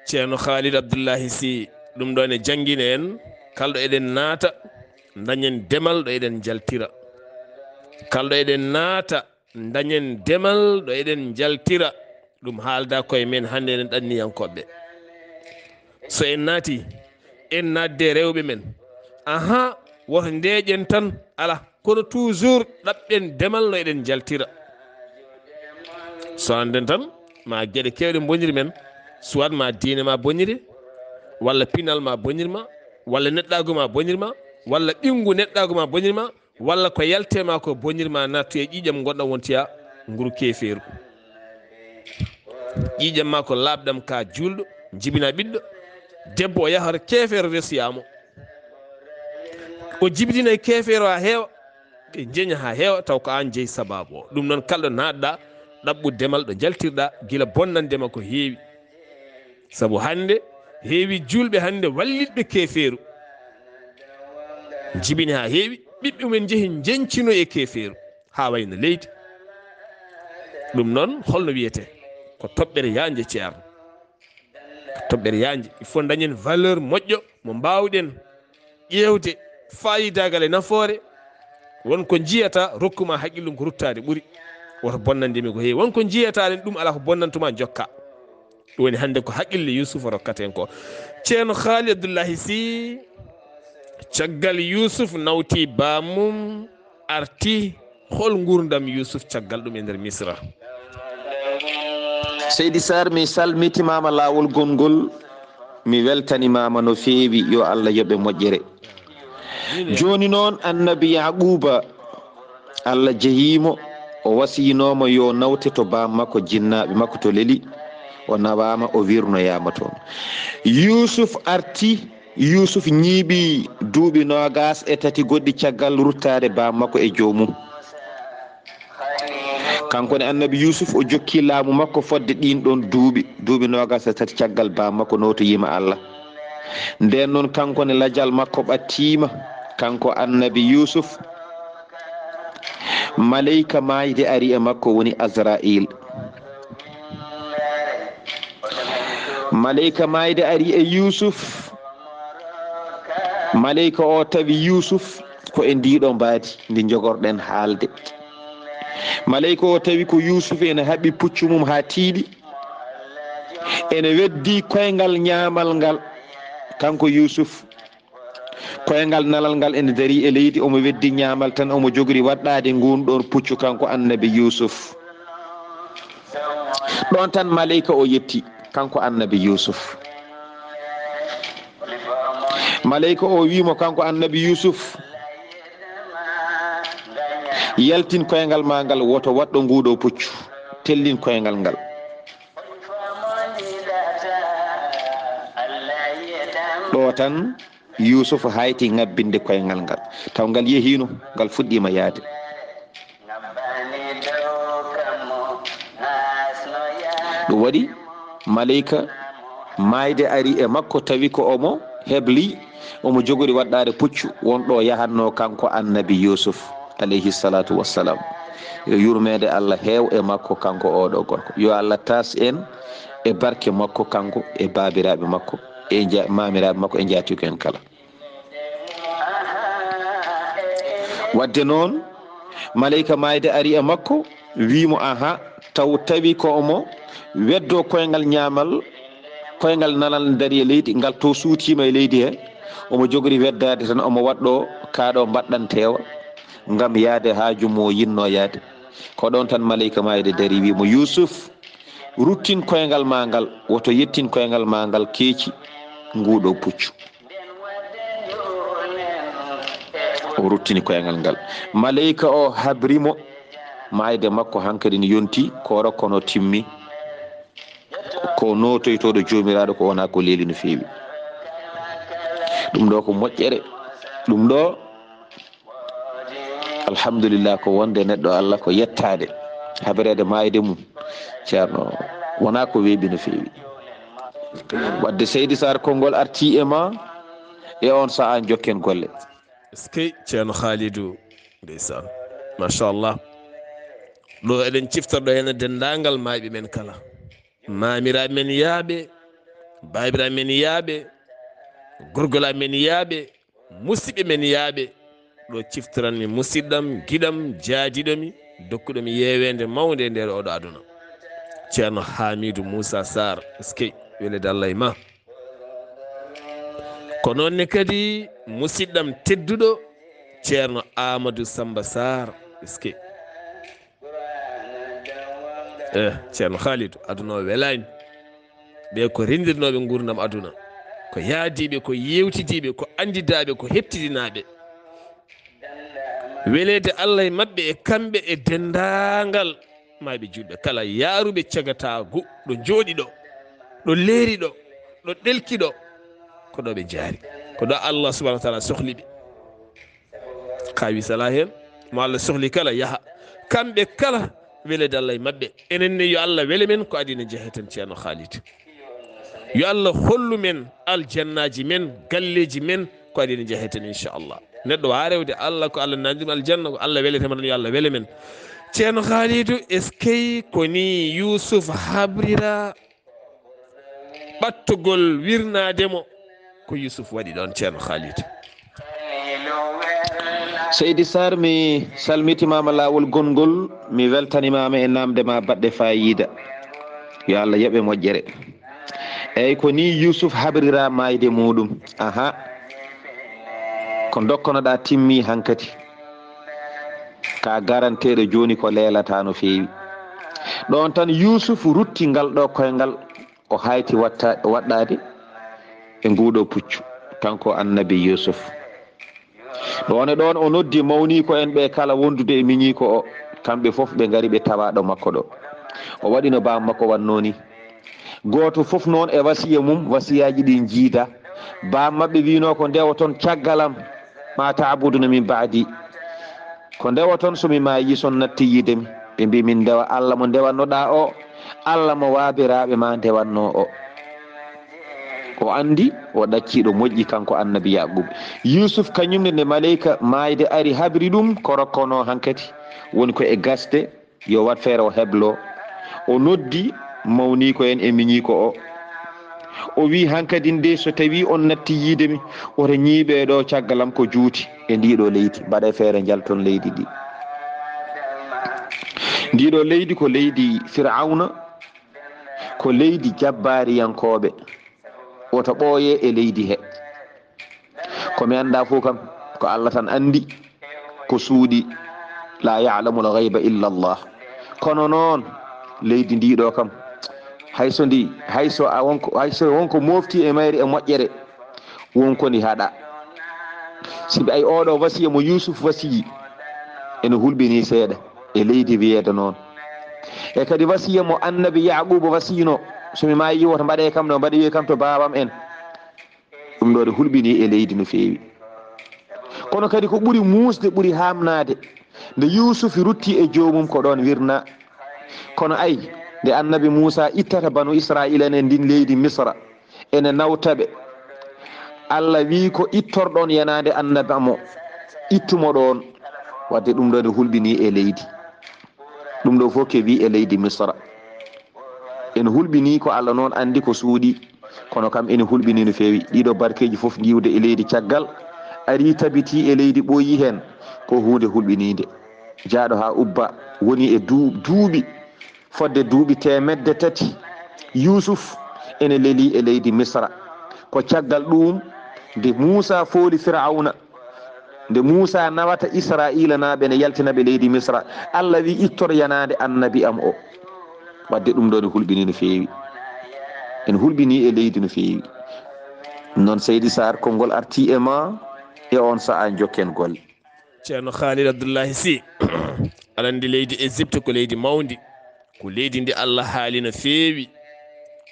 Ceerno Khalid Abdullahi Sy, ɗum ɗoon e janngina en, kalɗo eɗen naata, dañen demal ɗo eɗen njaltira. Kalɗo eɗen naata, dañen demal ɗo eɗen njaltira. Ɗum haalda koye men hannde enen ɗanniyankooɓe. So en naati, en naatde rewɓe men. Ahaa, woto ndeeƴen tan, alaa. Kono toujours ɗaɓɓen demal no eɗen njaltira. So annden tan, ma geɗe keewɗe mboniri men, soit ma diine ma boniri, walla pinal ma bonirma, walla neɗɗaagu ma bonirma, walla ɓinngu neɗɗaagu ma bonirma, walla ko yalte ma ko bonirma, nattu e ƴiiƴam ngonɗam wontiya nguru keefeeru. Ƴiiƴam ma ko laaɓɗam ka juulɗo, jibina ɓiɗɗo debbo, o yahata keefeero resoyamo. O jibidina e keefeero ha heewa, ɓe jeña ha heewa, taw ko an jeyi sababu o. Ɗum noon, kalɗo naatɗa ɗaɓɓu demal ɗo jaltirɗa gila bonnande ma ko heewi. Sabu hannde heewi juulɓe hannde wallitɓe keefeeru. Jibini ha heewi, ɓiɓɓe mumen jehi jeñcino e keefeeru ha wayno leydi. Ɗum noon, holno wiyete? Ko toɓɓere yaanje, Ceerno. Toɓɓere yaanje. Il faut dañen valeur moƴƴo mo mbawɗen ƴeewde faayidagal e nafoore. Won ko njiyata, rokkuma haqqillum ko ruttaade ɓuri. Woto bonnande mi ko heewi. Won ko njiyata ɗen, ɗum ala ko bonnantuma, jokka. Ɗum woni hannde ko haqqille Yuusufa rokkata en ko. Ceerno Haali Abdullahi Si, caggal Yuusuf nawti bammum, arti, hol nguurndam Yuusuf caggal ɗum e nder Misra? Seydi Sarr, mi salmitimaama laawol gonngol, mi weltanimaama no feewi, yo Allah yoɓe moƴƴere. Jooni noon, annabi Yaquuba, Allah jehiimo, o wasiyinooma yo nawte to baam makko, jinnaaɓe makko to leli, o nawaama, o wirnoyaama toon. Yuusuf arti, Yuusuf ñiiɓi duuɓi noogaas e tati goɗɗi caggal ruttaade baam makko e joomum. Kanko ne annabi Yuusuf, o jokki laamu makko fodde ɗiin ɗoon duuɓi, duuɓi noogaas e tati caggal baam makko nootoyiima Allah. Ndeen noon, kanko ne lajal makko ɓattiima, kanko annabi Yuusuf. Maleyka maayde ari e makko, woni Azraayil. Maleyka maayde ari e Yuusuf. Maleyka o tawi Yuusuf ko e ndiiɗo mbaadi ndi njogorɗen haalde. Maleyka o tawi ko Yuusuf ene haɓɓi puccu mum haa tiiɗi. Ene weddi koyngal ñaamal ngal, kanko Yuusuf. Koyngal nanal ngal ene darii e leydi, omo weddi ñaamal tan, omo jogori waɗɗaade nguun ɗoon puccu, kanko annabi Yuusuf. Ɗoon tan maleyka o yetti, kanko annabi Yuusuf. Maleyka o wi'i mo, kanko annabi Yuusuf, yaltin koyngal maa ngal, woto waɗɗo nguuɗo puccu, tellin koyngal ngal. Ɗo tan Yuusufa hayti ŋabbinde koyngal ngal, taw ngal yehiino, ngal fuɗɗiima yahde. Ɗum waɗi maleyka maayde ari e makko, tawi ko omo hebli, omo jogori waɗɗaade puccu won ɗo yahatnoo kanko annabi Yuusuf, alayhi salaatu wassalaam. Yo yurmeende Allah heew e makko, kanko oo ɗoo gorko. Yo Allah taas en e barke makko, kanko e baabiraaɓe makko, e nja-, maamiraaɓe makko, e njaatigi en kala. Wadde noon, maleyka maayde ari e makko, wii mo, "Aha, taw tawi ko omo weddoo koyngal ñaamal, koyngal nanal dari e leydi, ngal to suutiima e leydi he, omo jogori weddaade tan, omo waɗɗoo kaa ɗo mbaɗɗanteewa, ngam yahde haaju mo yinnoo yahde." Ko ɗoon tan maleyka maayde dari, wii mo, "Yuusuf, ruttin koyngal maa ngal, woto yettin koyngal maa ngal keeci nguuɗo puccu." O ruttini koyngal ngal. Maleyka o habri mo, maayde makko hankadi ne yonti, kooro kono timmi. Ko nootoytooɗo Joomiraaɗo, ko wonaa ko leeli no feewi. Ɗum ɗo ko moƴƴere. Ɗum ɗo, alhamdulillah, ko wonde neɗɗo Allah ko yettaade. Habereede maayde mum, Ceerno, wonaa ko weeɓi no feewi. Wadde Seydi Sarr, konngol artii e ma, e oon sahaa jokken golle. Eskey, Ceerno Khalidou, ndeysaan. Machallah. Ɗo eɗen ciftora ɗo heen denndaangal maayɓe men kala. Maamiraaɓe men yaaɓe, baabiraaɓe men yaaɓe, gorgolaaɓe men yaaɓe, musidɓe men yaaɓe. Ɗo ciftoranmi musidɗam, giɗam, jaadiɗomi, dokkuɗomi yeeweende mawnde e nder oɗo aduna. Ceerno Hamidou Moussa Sarr, eskey, weleede Allah e ma. Ko noon ne kadi musidɗam tedduɗo Ceerno Amadou Samba Sarr, eskey. Eh, Ceerno Khalidou, aduna o welaani. Ɓe ko renndirnooɓe nguurndam aduna. ko yaadiiɓe, ko yeewtidiiɓe, ko anndidaaɓe, ko heɓtidinaaɓe. Weleede Allah e maɓɓe, e kamɓe, e denndaangal maayɓe juulɓe kala, yaaruɓe cagataagu, ɗo njooɗi ɗo, ɗo leeri ɗo, ɗo ɗelki ɗo, ko ɗo ɓe njaari. Ko ɗo Allah subhanahu wa taala sohli ɓe. Kaawis alaa heen, mo Allah sohli kala yaha. Kamɓe kala, weleede Allah e maɓɓe. Enen ne, yo Allah wele men, ko adii en njeheten, Ceerno Khalid. Yo Allah hollu men aljannaaji men, galleeji men, ko adii en njeheten, inchallah. Neɗɗo waawaa rewde Allah, ko Allah nanndi ɗum aljanna, ko Allah welete mo tan, yo Allah wele men. Ceerno Khalidou, eskey ko nii Yuusuf habrira ɓattugol wirnaade mo, ko Yuusuf waɗi ɗoon, Ceerno Khalidou? Seydi Sarr, mi salmitimaama laawol gonngol, mi weltanimaama e naamnde ma baɗɗe faayiida. Yo Allah yoɓe moƴƴere. Eey, ko nii Yuusuf habrira maayde muuɗum. Aha. Ko ndokkonoɗaa timmii hankadi. Ka garanteeɗo jooni ko leelataa no feewi. Ɗoon tan Yuusuf rutti ngal ɗo koyngal, o haayti watta-, waɗɗaade e nguuɗo puccu, kanko annabi Yuusuf. Ɗoon e ɗoon o noddi mawniiko en ɓe kala wondude e miñiiko o, kamɓe fof ɓe ngari ɓe tawa ɗo makko ɗo. O waɗi no baam makko wannoo ni. Gooto fof noon e wasiya mum, wasiyaaji ɗi njiida. Baam maɓɓe wiynoo ko ndewoton caggal am, ma taabuduna min baadi. Ko ndewoton so mi maayi, so on natti yiide mi. Ɓe mbii min ndewa Allah mo ndewannoɗaa o, Allah mo waabiraaɓe ma ndewannoo o. O anndi o ɗacciiɗo moƴƴi kanko annabi Yaqub. Yuusuf kañum ne nde maleyka maayde ari habri ɗum ko rokkonoo hankadi. Woni ko e gasde yo waɗ feere o heblo. O noddi mawniiko en e miñiiko o. O wii hankadi nde so tawii on natti yiide mi, oto ñiiɓe ɗo caggal am ko juuti e ndii ɗo leydi. Mbaɗe feere njalton leydi ndi. Ndii ɗo leydi ko leydi Firawna. Ko leydi jabbaariyankooɓe, woto ɓooye e leydi he. Ko mi anndaa fof kam, ko Allah tan anndi ko suuɗi, la ya'lamul ghayba illa Allah. Kono noon, leydi ndi ɗo kam, hay so ndi, hay so a wonko, hay so wonko mofti e mayri e moƴƴere, won ko ndi haɗa. Sibi ay oɗo wasiya mo Yuusuf wasiyi, ene hulɓini seeɗa e leydi wiyeede noon. E kadi wasiya mo annabi Yaquba wasiyno, so mi maayi woto mbaɗe kam ɗo, mbaɗe wiye kam to baabam en. Ɗum ɗo ne hulɓini e leydi no feewi. Kono kadi ko ɓuri muusde, ɓuri haamnaade, nde Yuusuf rutti e joomum ko ɗoon wirna. Kono ay, nde annabi Muusa ittata banu Israa'iila en e ndin leydi Misra, ene nawta ɓe. Allah wii ko ittorɗon yanaande annabi mo, ittu mo ɗoon. Wadde ɗum ɗo ne hulɓini e leydi. Ɗum ɗo fof ke wii e leydi Misra. Ene hulɓini ko Allah noon anndi ko suuɗi, kono kam ene hulɓini no feewi. Ɗiɗo barkeeji fof ngiwde e leydi caggal, ari tabiti e leydi ɓooyi heen, ko huunde hulɓiniinde. Jaaɗo haa ubba, woni e duu-, duuɓi, fodde duuɓi teemedde tati, Yuusuf ene lelii e leydi Misra. Ko caggal ɗuum, nde Muusa fooli Firawna, nde Muusa nawata Israa'iilanaaɓe, ne yaltina ɓe leydi Misra, Allah wi, "Ittor yanaande annabi am o." Wadde ɗum ɗo ne hulɓini no feewi. Ene hulɓini e leydi no feewi. Noon, Seydi Saar, konngol arti e ma e oon sa'a, njokken golle. Ceerno Khalid Abdullahi Sy, aɗa anndi leydi Égypte ko leydi mawndi, ko leydi ndi Allah haali no feewi,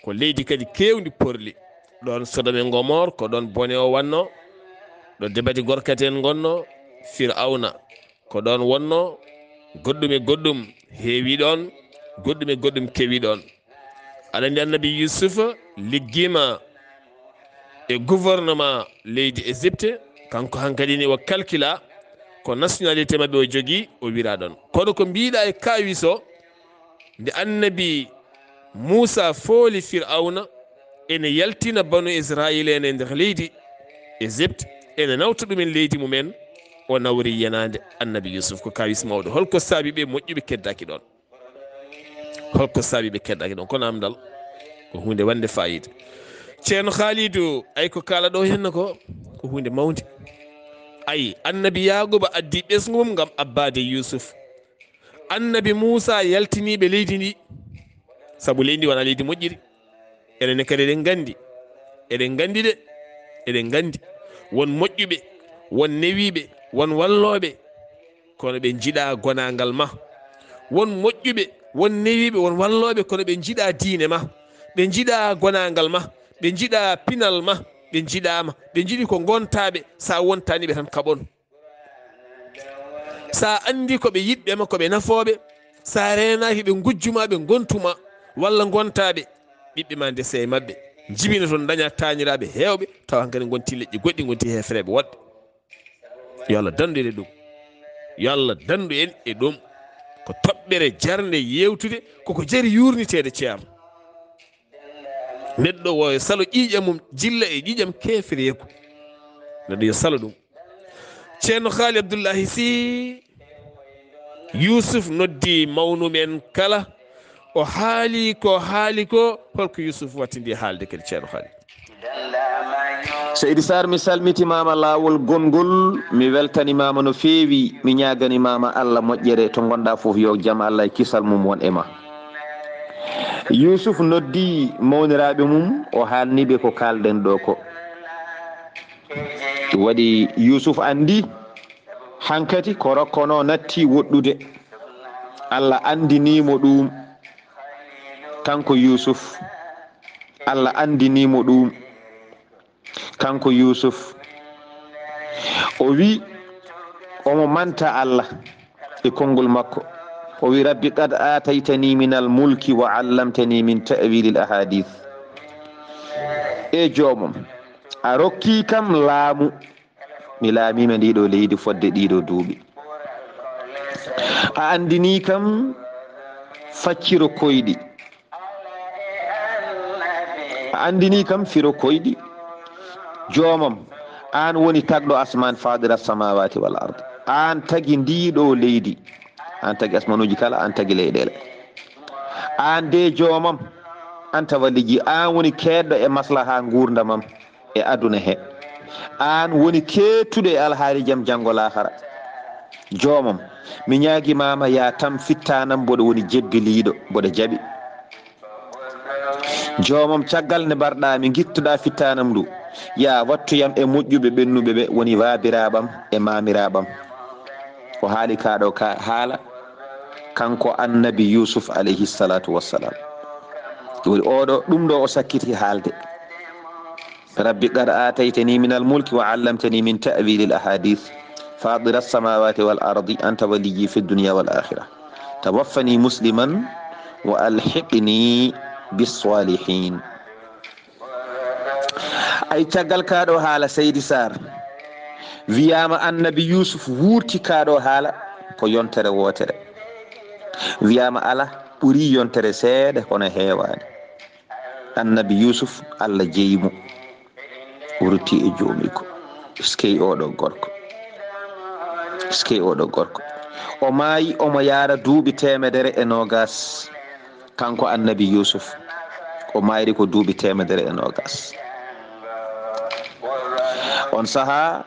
ko leydi kadi keewndi porli. Ɗoon Sodom e Gomor, ko ɗoon bone o wannoo, ɗo debati gorkati en ngonnoo, Firawna, ko ɗoon wonnoo, goɗɗum e goɗɗum heewi ɗoon, goɗɗum e goɗɗum kewi ɗoon. Aɗa anndi annabi Yuusufa liggiima e gouvernement leydi Égypte, kanko hankadi ni o calcula ko nationalité maɓɓe o jogii, o wira ɗoon. Kono ko mbiɗa e kaawis o, nde annabi Muusa fooli Firawna, ene yaltina banu Israa'iila en e nder leydi Égypte, ene nawta ɗumen leydi mumen, o nawri yanaande annabi Yuusuf. Ko kaawis mawɗo. Holko saabi ɓe moƴƴuɓe keddaaki ɗoon? Holko saabi ɓe keddaaki ɗoon? Ko naamndal, ko huunde wannde faayiida. Ceerno Khalidou, ay ko kaala ɗo henna ko, ko huunde mawnde. Ay, annabi Yaaquba addi ɓesngu mum ngam abbaade Yuusuf. Annabi Muusa yaltiniiɓe leydi ndi, sabu leydi ndi wonaa leydi moƴƴiri. Enen ne kadi eɗen nganndi, Eɗen nganndi de, eɗen nganndi. Won moƴƴuɓe, won newiiɓe, won wallooɓe, kono ɓe njiɗaa gonaangal ma. Won moƴƴuɓe, won newiiɓe, won wallooɓe, kono ɓe njiɗaa diine ma. Ɓe njiɗaa gonaangal ma. Ɓe njiɗaa pinal ma. Ɓe njiɗaa ma. Ɓe njiɗi ko ngontaaɓe, so a wontaani ɓe tan kaɓon. So a anndi ko ɓe yiɗɓe ma, ko ɓe nafooɓe, so a reenaaki ɓe ngujju ma, ɓe ngontu ma, walla ngontaa ɓe, ɓiɓɓe ma ndese e maɓɓe, njibina toon, ndaña taaniraaɓe heewɓe, tawa hankadi ngonti leƴƴi goɗɗi, ngonti heefereeɓe woɗɓe. Yo Allah danndu en e ɗum. Yo Allah danndu en e ɗum. Ko toɓɓere jarnde yeewtude, koko jari yuurniteede, Ceerno. Neɗɗo wo salo ƴiiƴam mum, jilla e ƴiiƴam keefereeku. Neɗɗo yo salo ɗum. Ceerno Haali Abdullahi Sih, Yuusuf noddi mawnumen kala, o haali ko haali ko, holko Yuusuf wattindi haalde kadi, Ceerno Haali? Seydi Sarr, mi salmitimaama laawol gonngol, mi weltanimaama no feewi, mi ñaaganimaama Allah moƴƴere, to ngonɗaa fof yo jam Allah e kisal mum won e ma. Yuusuf noddi mawniraaɓe mum, o haalni ɓe ko kaalɗen ɗo ko. Ɗum waɗi Yuusuf anndi hankadi ko rokkono natti woɗɗude. Allah anndini mo ɗum, kanko Yuusuf. Allah anndini mo ɗum, kanko Yuusuf. O wi, omo manta Allah e konngol makko. O wi, "Rabbi qad aataytani minal mulki wa allamtani min ta'wilil ahadith." E joomam, a rokki kam laamu. Mi laamiima ndii ɗoo leydi fodde ɗii ɗoo duuɓi. A anndinii kam facciro koyɗi. A anndinii kam firo koyɗi. Joomam, aan woni tagɗo asmaan, faadira samaawaati wal ard. Aan tagi ndii ɗoo leydi. Aan tagi asmanuuji kala, aan tagi leyɗeele. Aan de joomam, anta waliji, aan woni keedɗo e maslaha nguurndamam e aduna he. Aan woni keettuɗo e alhaali jam janngo laahara. Joomam, mi ñaagimaama yaa tam fittanam mboɗo woni jebbiliiɗo, mboɗo jaɓi. Joomam, caggal nde mbarɗaa mi ngittuɗaa fittanam ndu, yaa wattuyam e moƴƴuɓe ɓennuɓe ɓe woni baabiraaɓam e maamiraaɓam. O haali kaa ɗoo ka haala kanko annabi Yuusuf alayhi salaatu wassalam. Woni oɗo ɗum ɗo o sakkiti haalde. Rabbi qad aataytani minal mulki wa allamtani min ta'wilil ahadith. Faadira samaawaati wal ardi anta waliyyi fid dunya wal aakhira. Tawaffani musliman wa alhiqni bis saalihiin. Ay caggal kaa ɗoo haala Seydi Sarr, wiyaama annabi Yuusuf wuurti kaa ɗoo haala ko yontere wootere. Wiyaama alaa ɓurii yontere seeɗa kono heewaani. Annabi Yuusuf Allah jeyi mo. O rutti e joomiiko. Eskey oɗo gorko. Eskey oɗo gorko. O maayi omo yaara duuɓi teemedere e noogaas. Kanko annabi Yuusuf. O maayri ko duuɓi teemedere e noogaas. On sahaa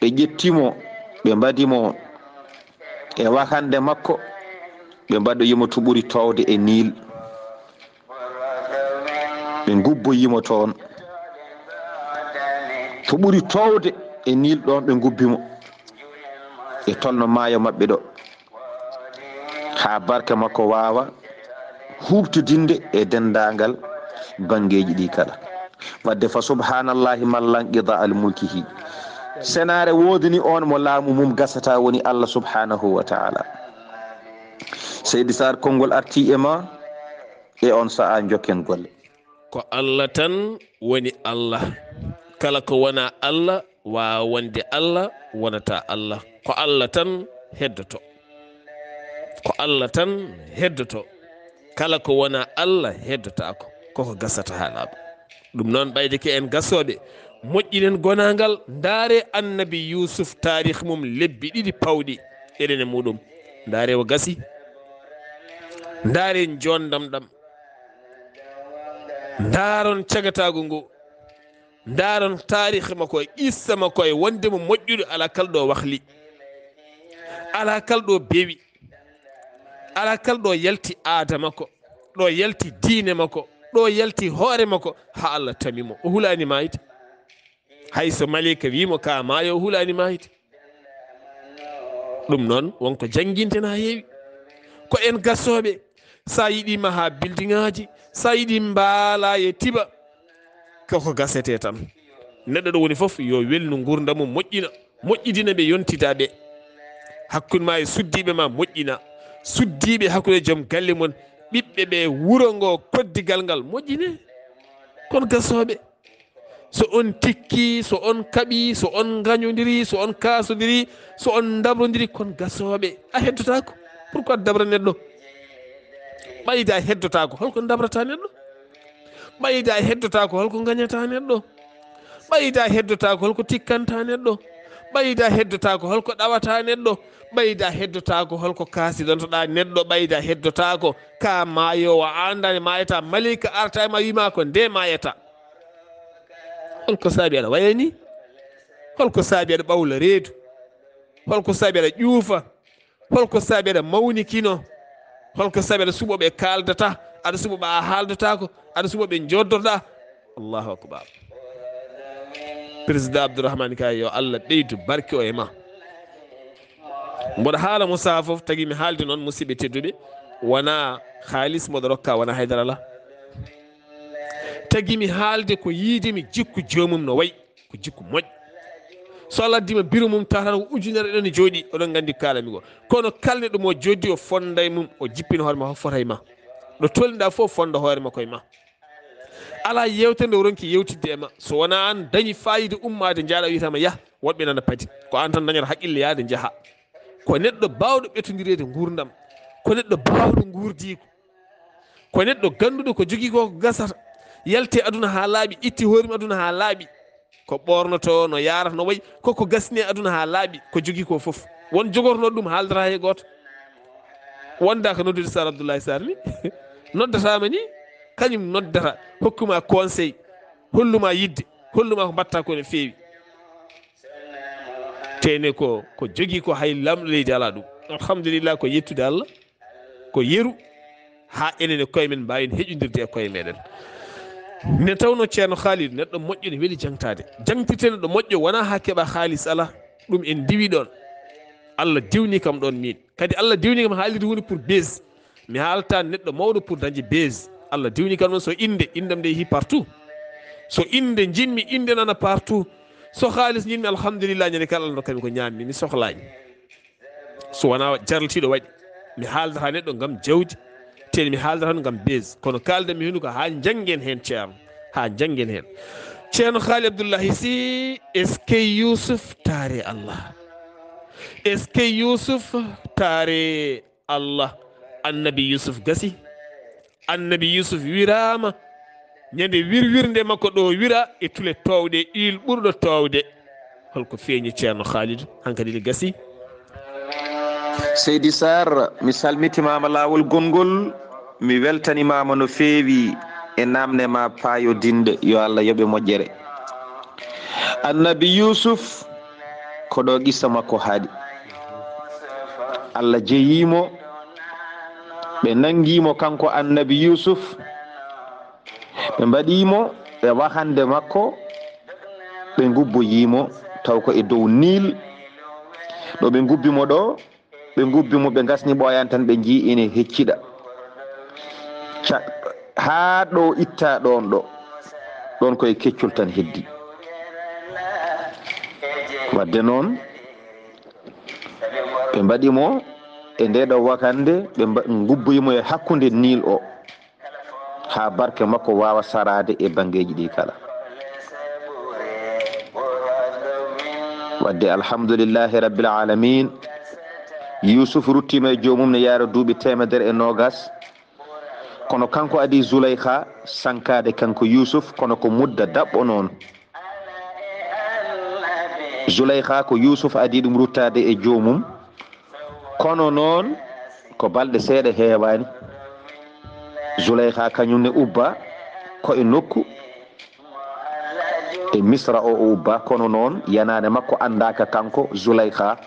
ɓe ƴetti mo, ɓe mbadi mo e wakande makko, ɓe mbaɗoyi mo to ɓuri toowde e Niil. Ɓe ngubboyi mo toon. To ɓuri toowde e Niil ɗoon ɓe ngubbi mo. E tolno maayo maɓɓe ɗo. Haa barke makko waawa huuɓtodinde e denndaangal banngeeji ɗii kala. Wadde fa subhaanallaahi mallan qidaa al mulkihi. Senaare woodani oon mo laamu mum gasata woni Allah subhaanahu wa taala. Seydi Sarr, konngol artii e ma e oon sahaa njokken golle. Ko Allah tan woni Allah. Kala ko wonaa Allah waawaa wonde Allah, wonataa Allah. Ko Allah tan heddoto. Ko Allah tan heddoto. Kala ko wonaa Allah heddotaako. Koko gasata haa laaɓa. Ɗum noon ɓayde ke en gasooɓe, moƴƴinen gonaangal, ndaare annabi Yuusuf taarih mum lebbi ɗiɗi pawɗi eɗen e muɗum. Ndaare o gasi. Ndaare njoondam ɗam. Ndaaron cagataagu ngu. Ndaaron taarih makko e qissa makko e wonde mo moƴƴuɗo alaa kala ɗo wahli. Alaa kala ɗo bewi. Alaa kala ɗo yalti aada makko. Ɗo yalti diine makko. ɗo yalti hoore makko, haa Allah tami mo. O hulaani maayde. Hay so maleyka wii mo, "Ka maayo," o hulaani maayde. Ɗum noon, won ko jannginten haa heewi. Ko en gasooɓe, so a yiɗii mahaa bildiŋaaji, so a yiɗii mbaalaa e tiba, ko ko gasetee tan. Neɗɗo ɗo woni fof, yo welnu nguurndam mum, moƴƴina, moƴƴidina ɓe yontidaa ɓe. Hakkunde ma e suddiiɓe ma moƴƴina. Suddiiɓe hakkunde joom galle mon, ɓiɓɓe ɓe, wuro ngo, koddigal ngal moƴƴine. Kon gasooɓe, so on tikki, so on kaɓi, so on ngañodiri, so on kaasodiri, so on ndabrondiri, kon gasooɓe. A heddotaako. Pourquoi dabra neɗɗo? Ɓayda heddotaako, holko dabrata neɗɗo? Ɓayda heddotaako, holko ngañata neɗɗo? Ɓayda heddotaako, holko tikkanta neɗɗo? Ɓayda heddotaako, holko ɗawata neɗɗo? Ɓayda heddotaako, holko kaasidantoɗa neɗɗo? Ɓayda heddotaako, ka maayowo, a anndaa nde maayata, maleyka arata e ma, wii ma ko nde maayata. Holko saabi aɗa waya ni? Holko saabi aɗa ɓawla reedu? Holko saabi aɗa ƴuufa? Holko saabi aɗa mawnikino? Holko saabi aɗa suɓo ɓe kaaldata? Aɗa suɓo ɓe a haaldotaako? Aɗa suɓo ɓe njooddorɗa? Allahu akbar. Président Abdourahmane Ka, yo Allah ɓeydu barke o e ma. Mboɗo haala mo saha fof, tagi mi haalde noon, musidɓe tedduɓe, wona haalis mboɗo rokka, wona haydara alaa. Tagi mi haalde ko yiide mi jikku joomum no wayi, ko jikku moƴƴo. So Allah addii ma biro mum, tawata ko ujunere ɗon e jooɗi, oɗon nganndi ko kaalanmi ko. Kono kala neɗɗo mo jooɗi o fonda e mum, o jippina hoore ma, o fota e ma. Ɗo tolniɗa fof, fonda hoore ma koye ma. Alaa yeewtere nde o ronki yewtidde e ma, so wonaa aan dañi faayiida ummaade njaaɗa, wiyata ma yah, woɗɓe nana padi. Ko aan tan dañata haqqille yaade njaha. Ko neɗɗo baawɗo ɓetondireede nguurndam, ko neɗɗo baawɗo nguurdiigu, ko neɗɗo gannduɗo ko jogii ko, ko gasata, yalti aduna haa laaɓi, itti hoore mum aduna haa laaɓi, ko ɓoornotoo, no yaarata, no wayi, ko ko gasni aduna haa laaɓi, ko jogii ko fof. Won jogornooɗo ɗum haaldata he gooto. Wonda ko noddude Sar Abdoulaye Sarr ni, noddataama ni, kañum noddata, hokkuma conseil, holluma yidde, holluma ko mbatta ko ne feewi. Tene ko, ko jogii ko hay lamɗo leydi alaa ɗum. Alhamdulillah, ko yettude Allah, ko yeru, haa enen e koye men mbaawen heƴondirde e koye meɗen. Nde tawno Ceerno Khalid, neɗɗo moƴƴo ne weli jaŋtaade. Jaŋtirte neɗɗo moƴƴo wonaa haa keɓa haalis alaa. Ɗum en ndiwi ɗoon. Allah diwni kam ɗoon miin. Kadi Allah diwni kam haalirde huunde pour buzz. Mi haalta neɗɗo mawɗo pour dañde buzz. Allah diwni kam ɗoon so innde, inndam nde yehi partout. So innde njiɗmi, innde nana partout. So haalis njiɗmi, alhamdulillah, ñande kala Allah ndokkami ko ñaammi, mi sohlaani. So wonaa jarlitiiɗo waɗi, mi haaldata neɗɗo ngam jawdi, teni mi haaldata on ngam buzz. Kono kaaldanmi hino ko haa njanngen heen, Ceerno, haa njanngen heen. Ceerno Haali Abdullahi Si, est-ce que Yuusuf taare Allah? Est-ce que Yuusuf taare Allah? Annabi Yuusuf gasi. Annabi Yuusuf wiraama ñande wirwirnde makko ɗo wira e tule toowɗe, iil ɓurɗo toowde. Holko feeñi, Ceerno Haalidu? Hankadi ne gasi. Seydi Sarr, mi salmitimaama laawol gonngol, mi weltanimaama no feewi e naamne ma paayodinɗe, yo Allah yoɓe moƴƴere. Annabi Yuusuf, ko ɗo qissa makko haaɗi. Allah jeyii mo, ɓe nanngi mo kanko Annabi Yuusuf, ɓe mbaɗi mo e wahannde makko, ɓe ngubboyii mo, taw ko e dow Niil. Ɗo ɓe ngubbi mo ɗo, ɓe ngubbi mo, ɓe ngasni ɓooyaan tan, ɓe njii ene hecciɗa. Ca-, haa ɗo itta ɗoon ɗo, ɗoon koye keccol tan heddi. Wadde noon, ɓe mbaɗi mo e nde ɗo wakannde, ɓe mba-, ngubboyi mo e hakkunde Niil o, haa barke makko waawa saraade e banngeeji ɗi kala. Wadde alhamdulillahi rabbil alamin, Yuusuf ruttiima e joomum ne yaara duuɓi teemedere e noogas. Kono kanko adii Zulaykha sankaade kanko Yuusuf, kono ko mudda daɓɓo noon. Zulaykha ko Yuusuf adii ɗum ruttaade e joomum, kono noon ko balɗe seeɗa heewaani. Zulaykha kañum ne ubba ko e nokku e Misra o, o ubba, kono noon yanaande makko anndaaka kanko Zulaykha,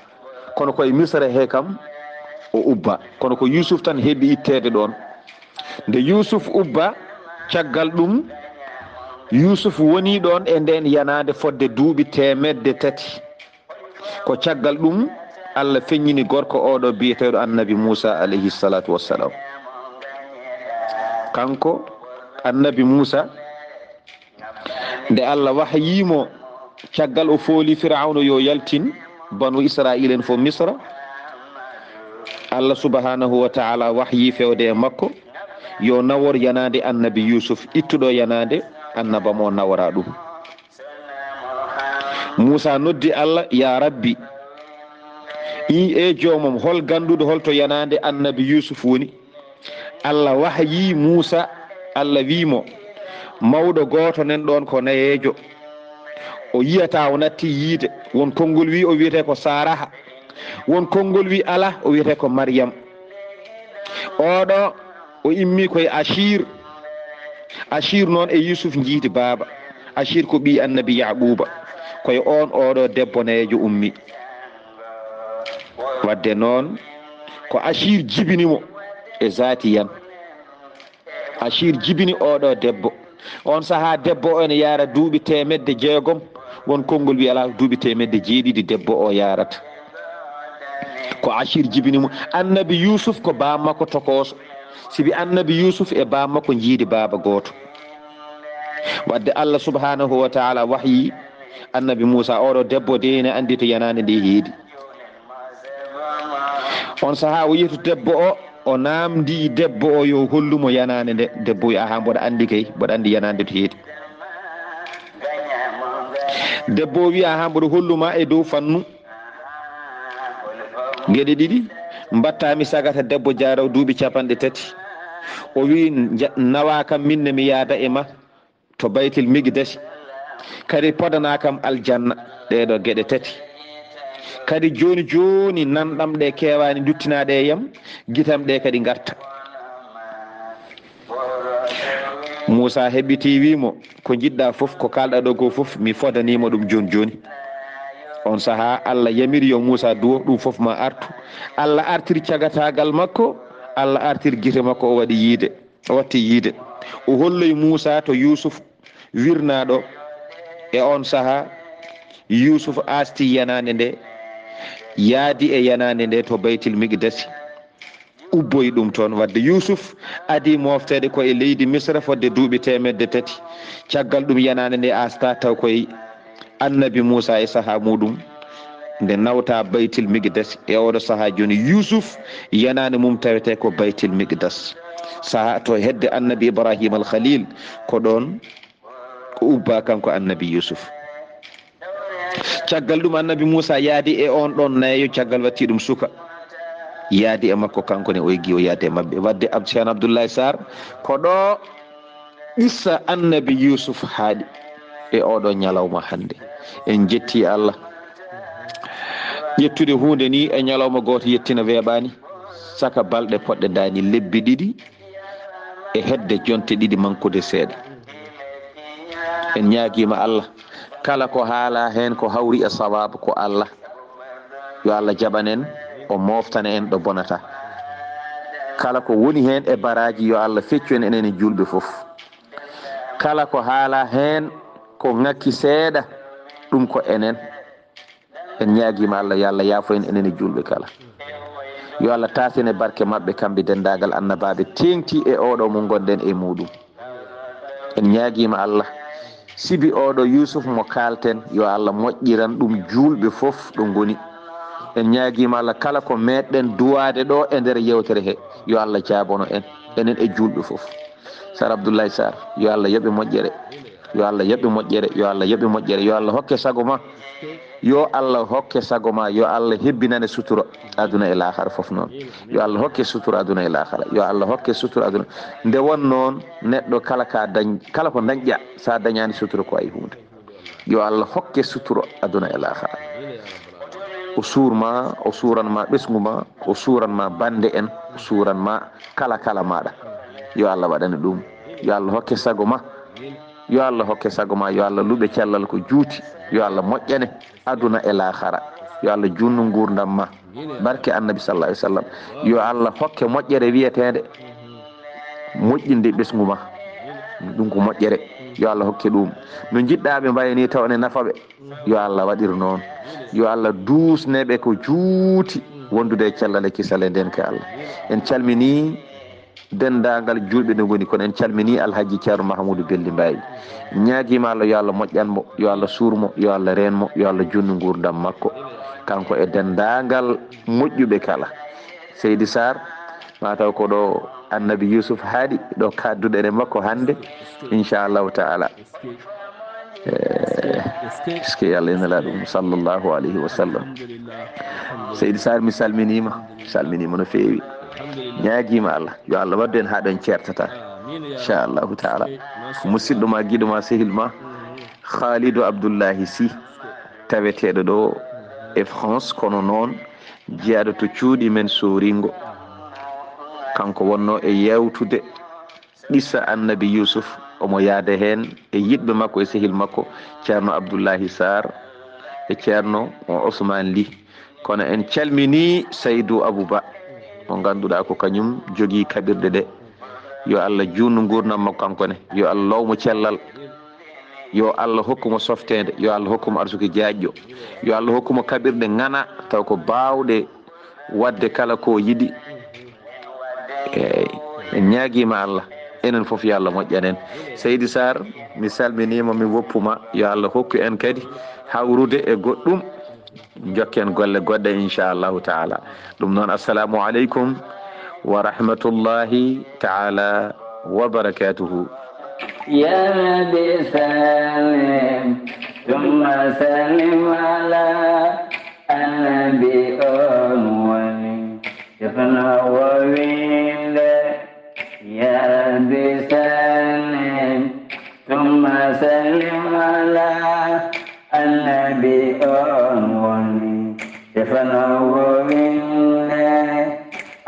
kono ko e Misra he kam o ubba, kono ko Yuusuf tan heɓi itteede ɗoon. Nde Yuusuf ubba, Caggal ɗum, Yuusuf woni ɗoon e ndeen yanaande fodde duuɓi teemedde tati. Ko caggal ɗum, Allah feññini gorko oɗo biyeteeɗo Annabi Muusa alayhi salaatu wassalaam. Kanko Annabi Muusa, nde Allah wahayii mo, caggal o fooli Firawna yo yaltin banu Israa'iila en fof Misra, Allah subhanahu wa ta'ala wahyii fewde e makko, yo nawor yanaande Annabi Yuusuf, ittuɗo yanaande annaba mo, nawora ɗum. Muusa noddi Allah, "Ya Rabbi, ii, e joomam, hol gannduɗo hol to yanaande Annabi Yuusuf woni?" Allah wahyii Muusa, Allah wii mo, "Mawɗo gooto nan ɗoon ko nayeejo. O yiyataa, o nattii yiide. Won konngol wii o wiyetee ko Saaraha. Won konngol wii alaa, o wiyetee ko Mariyam. Oɗo, o immii ko e Asiir. Asiir noon e Yuusuf njiidi baaba. Asiir ko ɓii Annabi Yaaquuba. Ko e oon oɗo debbo nayeejo ummii." Wadde noon, ko Asiir jibini mo e zaati yan. Asiir jibini oɗo debbo. Oon sahaa, debbo o ene yaara duuɓi teemedde jeegom. Won konngol wii alaa, duuɓi teemedde jeeɗiɗi debbo o yaarata. Ko Asiir jibini mo. Annabi Yuusuf ko baaba makko tokooso. Sibi Annabi Yuusuf e baaba makko njiidi baaba gooto. Wadde Allah subhanahu wa ta'ala wahyii Annabi Muusa, "Oɗo debbo de ene anndi to yanaande nde heedi." On sahaa o yehi to debbo o, o naamndii debbo o yo hollu mo yanaande nde. Debbo wii, "Ahaa, mboɗo anndi kay, mboɗo anndi yanaande to heedi." Debbo o wii, "Ahaa, mboɗo hollu ma e dow fannu geɗe ɗiɗi." Mbaɗtaa mi sagata debbo jaaraw duuɓi capanɗe tati. O wii, "Nja-, nawaa kam min ne mi yaada e ma to Baytil Miqdasi. Kadi podanaa kam aljanna, ɗee ɗoo geɗe tati. Kadi jooni jooni nanɗam ɗe keewaani duttinaade e yam, gitam ɗe kadi ngarta." Muusa heɓitii, wii mo, "Ko njiɗɗaa fof, ko kaalɗaa ɗoo ko fof, mi fodanii ma ɗum jooni jooni." On sahaa, Allah yamiri yo Muusa duwo, ɗum fof ma artu. Allah artiri cagataagal makko, Allah artiri gite makko, o waɗi yiide. O watti yiide. O holloyi Muusa to Yuusuf wirnaaɗo. E oon sahaa, Yuusuf aasti yanaande nde, yaadi e yanaande nde to Baytil Miqdasi, ubboyi ɗum toon. Wadde Yuusuf adii moofteede ko e leydi Misra fodde duuɓi teemedde tati. Caggal ɗum yanaande nde asta taw koye Annabi Muusa e sahaa muuɗum nde nawta Baytil Miqdas. E oɗo sahaa jooni, Yuusuf yanaande mum tawetee ko Baytil Miqdas. Sahaa to hedde Annabi Ibrahima Al Khalil, ko ɗoon o ubba kanko Annabi Yuusuf. Caggal ɗum Annabi Muusa yaadi e oon ɗoon nayeejo, caggal watti ɗum suka. Yaadi e makko kanko ne, o eggi o yaadi e maɓɓe. Wadde Ab-, Ceerno Abdullahi Sarr, ko ɗo qissa Annabi Yuusuf haaɗi e oɗo ñalawma hannde. En jetti Allah. Ƴettude huunde ni e ñalawma gooto yettina weeɓaani, saka balɗe poɗɗe daani lebbi ɗiɗi e hedde jonte ɗiɗi mankude seeɗa. En ñaagiima Allah, kala ko haala heen ko hawri e sawaabu ko Allah. Yo Allah jaɓan en, o mooftana en ɗo bonata. Kala ko woni heen e baraaji, yo Allah feccu en, enen e juulɓe fof. Kala ko haala heen ko ŋakki seeɗa, ɗum ko enen. En ñaagiima Allah, yo Allah yaafo en, enen e juulɓe kala. Yo Allah taasen e barke maɓɓe, kamɓe denndaangal annabaaɓe teeŋti e oɗo mo ngonɗen e muuɗum. En ñaagiima Allah, sibi oɗo Yuusuf mo kaalten, yo Allah moƴƴiran ɗum juulɓe fof ɗo ngoni. En ñaagiima Allah, kala ko meeɗɗen duwaade ɗo e nder yewtere he, yo Allah jaabono en, enen e juulɓe fof. Sar Abdoulaye Sarr, yo Allah yoɓe moƴƴere. Yo Allah yoɓe moƴƴere, yo Allah yoɓe moƴƴere, yo Allah hokke sago ma. Yo Allah hokke sago ma, yo Allah hebbinane sutura aduna e laakara fof noon. Yo Allah hokke sutura aduna e laakara. Yo Allah hokke sutura aduna. Nde won noon, neɗɗo kala ka dañ-, kala ko dañƴa, sa dañaani sutura ko ay huunde. Yo Allah hokke sutura aduna e laakara. O suur ma, o suuran ma ɓesngu ma, o suuran ma bannde en, o suuran ma kala kala maɗa. Yo Allah waɗane ɗum. Yo Allah hokke sago ma. Yo Allah hokke sago ma. Yo Allah luɓe cellal ko juuti. Yo Allah moƴƴane aduna e laakara. Yo Allah juutnu nguurndam ma. Barke Annabi sallallahu alaihi wasallam. Yo Allah hokke moƴƴere wiyeteende moƴƴinde ɓesngu ma. Ɗum ko moƴƴere. Yo Allah hokke ɗum no njiɗɗaa ɓe mbaye ni, taw ene nafa ɓe. Yo Allah waɗir noon. Yo Allah duusne ɓe ko juuti wondude e cellal e kisal e ndeenka Allah. En calminii denndaangal juulɓe nde ngoni, kono en calminii Alhaji Ceerno Mahamuudu Belli Mbaay. Ñaagiima Allah, yo Allah moƴƴan mo, yo Allah suur mo, yo Allah reen mo, yo Allah juutnu nguurndam makko, kanko e denndaangal moƴƴuɓe kala. Seydi Sarr, mataw ko ɗo Annabi Yuusuf haaɗi, ɗo kaadduɗen e makko hannde, inchallahu taala. Eh, est-ce que Allah ina laaɗum, sallallahu alayhi wa sallam. Seydi Sarr, mi salminiima, mi salminiima no feewi. Ñaagiima Allah, yo Allah waɗdu en haa ɗo en ceertata, inchallahu taala. Ko musidɗo ma, giɗo ma, sehil ma, Khalidou Abdoullahi Sy, taweteeɗo ɗo e France, kono noon jeyaaɗo to cuuɗi men Sooringo. Kanko wonno e yewtude qissa Annabi Yuusuf, omo yahda heen e yiɗɓe makko e sehil makko, Ceerno Abdullahi Sarr e Ceerno Ousmane Ly. Kono en calminii Saydou Abou Ba, mo ngannduɗaa ko kañum jogii kaɓirɗe ɗe. Yo Allah juutnu nguurndam makko kanko ne. Yo Allah loow mo cellal. Yo Allah hokku mo softeende. Yo Allah hokku mo arsuki jaajƴo. Yo Allah hokku mo kaɓirɗe ŋana, taw ko baawɗe waɗde kala ko yiɗi. Eey, en ñaagiima Allah, enen fof yo Allah moƴƴan en. Seydi Sarr, mi salminiima, mi woppuma, yo Allah hokku en kadi hawrude e goɗɗum, njokken golle goɗɗe, inchallahu taala. Ɗum noon, assalamu aleykum wa rahmatullahi taala wa barakatuhu. يا رب سلم ثم سلم على النبي أول شفنا وويل. يا رب سلم ثم سلم على النبي أول شفنا وويل.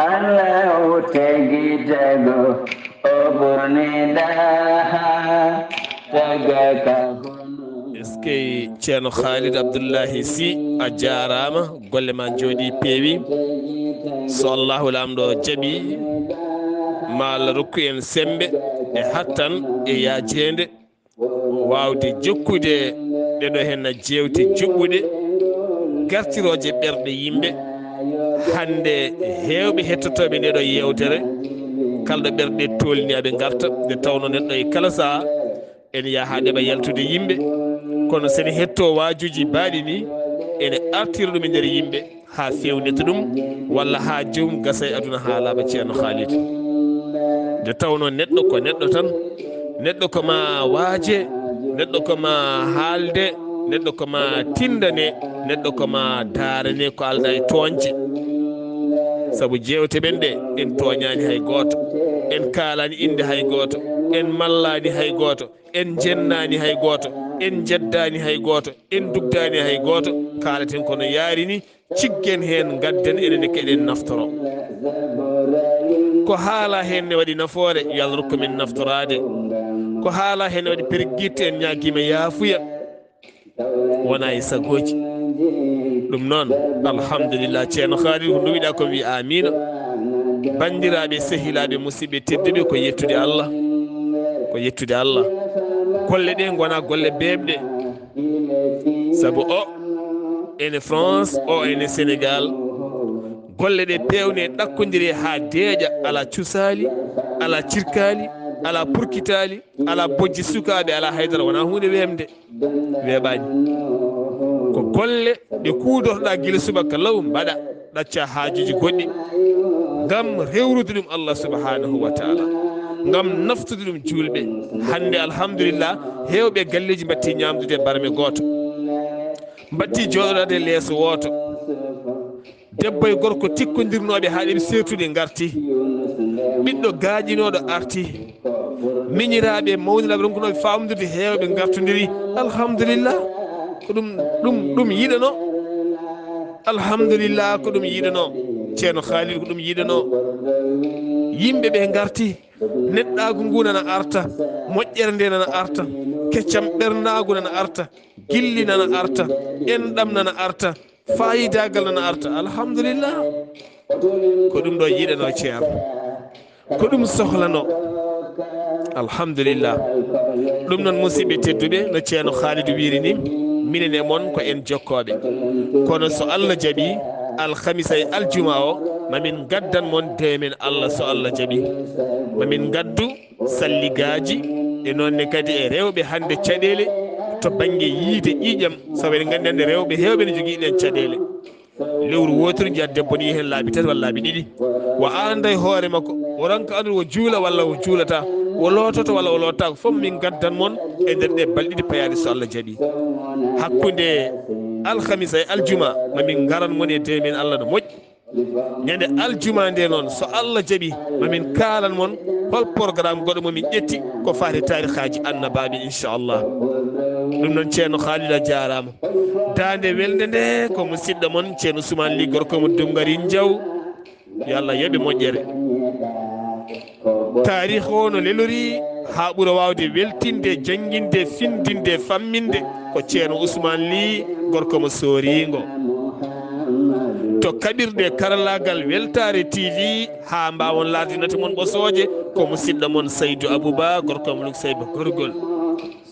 الله تجدد أبرني لها تجاك. Eskey, Ceerno Khalid Abdullahi Sy, a jaaraama, golle ma njooɗi peewi. So Allahu Laamɗo jaɓi, ma Allah rokku en semmbe e hattan e yaajeende, waawde jokkude ɗeɗo henna jeewte juɓɓuɗe, gartirooje ɓerɗe yimɓe. Hannde heewɓe hettotooɓe ndeɗo yeewtere, kala ɗo ɓerɗe tolni aɓe ngarta, nde tawno neɗɗo e kala saha ene yaha haa ɗeɓa yaltude yimɓe. Kono sene hetto waajuuji baaɗi ni, ene artira ɗum e nder yimɓe haa fewnita ɗum, walla haa joomum gasa e aduna haa laaɓa, Ceerno Khalid. Nde tawno neɗɗo ko neɗɗo tan, neɗɗo ko ma waaje, neɗɗo ko ma haalde, neɗɗo ko ma tindane, neɗɗo ko ma daarane ko alɗa e tooñde. Sabu jeewte men ɗe, en tooñaani hay gooto, en kaalaani innde hay gooto, en mallaani hay gooto, en njennaani hay gooto, en njeddaani hay gooto, en dugdaani hay gooto, kaalaten ko no yaari ni, ciggen heen, ngadden, enen ne keɗen naftoro. Ko haala heen ne waɗi nafoore, yo Allah rokku men naftoraade. Ko haala heen ne waɗi pergitte, en ñaagiima yaafuya. Wona e sagooji. Ɗum noon, alhamdulillah, Ceerno Khalid, ko nduwiɗaa ko wi amiina. Banndiraaɓe, sehilaaɓe, musidɓe tedduɓe, ko yettude Allah. Ko yettude Allah. Golle ɗe ngona golle beeɓɗe. Sabu o ene France, o ene Sénégal. Golle ɗe peewne ɗakkondiri haa deeƴa, ala cusaali, ala cirkaali, ala purkitaali, ala bojji sukaaɓe, ala haydara, wona huunde weemde. Weeɓaani. Ko golle ɗe kuudortoɗaa gila subaka law mbaɗa, ɗacca haajuuji goɗɗi ngam rewrude ɗum Allah subhanahu wa taala, ngam naftude ɗum juulɓe. Hannde, alhamdulillah, heewɓe galleeji mbatti ñaamdude barme gooto, mbatti jooɗoɗaade leeso wooto. Debbo e gorko tikkondirnooɓe haa ɗeɓe seertude ngarti. Ɓiɗɗo gaaƴinooɗo arti. Miñiraaɓe, mawniraaɓe, ronkunooɓe faamdude, heewɓe ngartondiri. Alhamdulillah. Ko ɗum, ɗum, ɗum yiɗano. Alhamdulillah, ko ɗum yiɗano. Ceerno Khalid, ko ɗum yiɗano. Yimɓe ɓe ngarti. Neɗɗaagu ngu nana arta. Moƴƴere nde nana arta. Keccam ɓernaagu nana arta. Gilli nana arta. Enɗam nana arta. Faayidaagal nana arta. Alhamdulillah. Ko ɗum ɗo yiɗano, Ceerno. Ko ɗum sohlano. Alhamdulillah. Ɗum noon, musidɓe tedduɓe, no Ceerno Khalidou wiiri ni, minen e mon ko en jokkooɓe. Kono so Allah jaɓi, alhamisa e aljuma o, mamin ngaddan mon deemen Allah so Allah jaɓi. Mamin ngaddu salligaaji, e noon ne kadi e rewɓe hannde caɗeele to bannge yiide ƴiiƴam, sabu eɗen nganndi hannde rewɓe heewɓe ne jogii ɗeen caɗeele. Lewru wootiru njiyaa debbo ne yehi heen laabi tati walla laabi ɗiɗi. Wo aanda e hoore makko, wo ronka anndude wo juula walla wo juulataa, wo loototo walla wo lootaako, fof min ngaddan mon e nder ɗee balɗe ɗiɗi payaaɗe so Allah jaɓi. Hakkunde alhamisa e aljuma, mamin ngaran mon e deemen Allah no moƴƴi. Ñande aljuma nde noon, so Allah jaɓi, mamin kaalan mon hol programme goɗɗo mo min ƴetti ko faati taarikaaji annabaaɓe, inchallah. Ɗum noon, Ceerno Khalid, a jaaraama. Daande welnde nde ko musidɗo mon Ceerno Ousmane Ly, gorko mo Dungari Njaw. Yo Allah yoɓe moƴƴere. Taarikh o no lelori haa ɓura waawde weltinde, jannginde, findinde, famminde ko Ceerno Ousmane Ly, gorko mo Sooringo. To kaɓirɗe karallaagal Weltaare T V, haa mbaawon laarde note mon ɓosooje, ko musidɗo mon Saydou Abouba, gorko mo Luk Sayba Gorgol.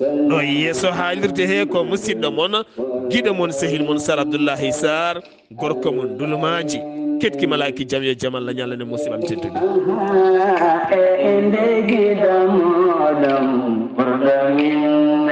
Ɗo yeeso haalirde he ko musidɗo mon, giɗo mon, sehil mon Sar Abdoullahi Sarr, gorko mon Ndulmaaji. Ketki malaaki jam yo jam Allah ñalane musiɓam teddude. E nde giɗo moɗon ɓurɗo min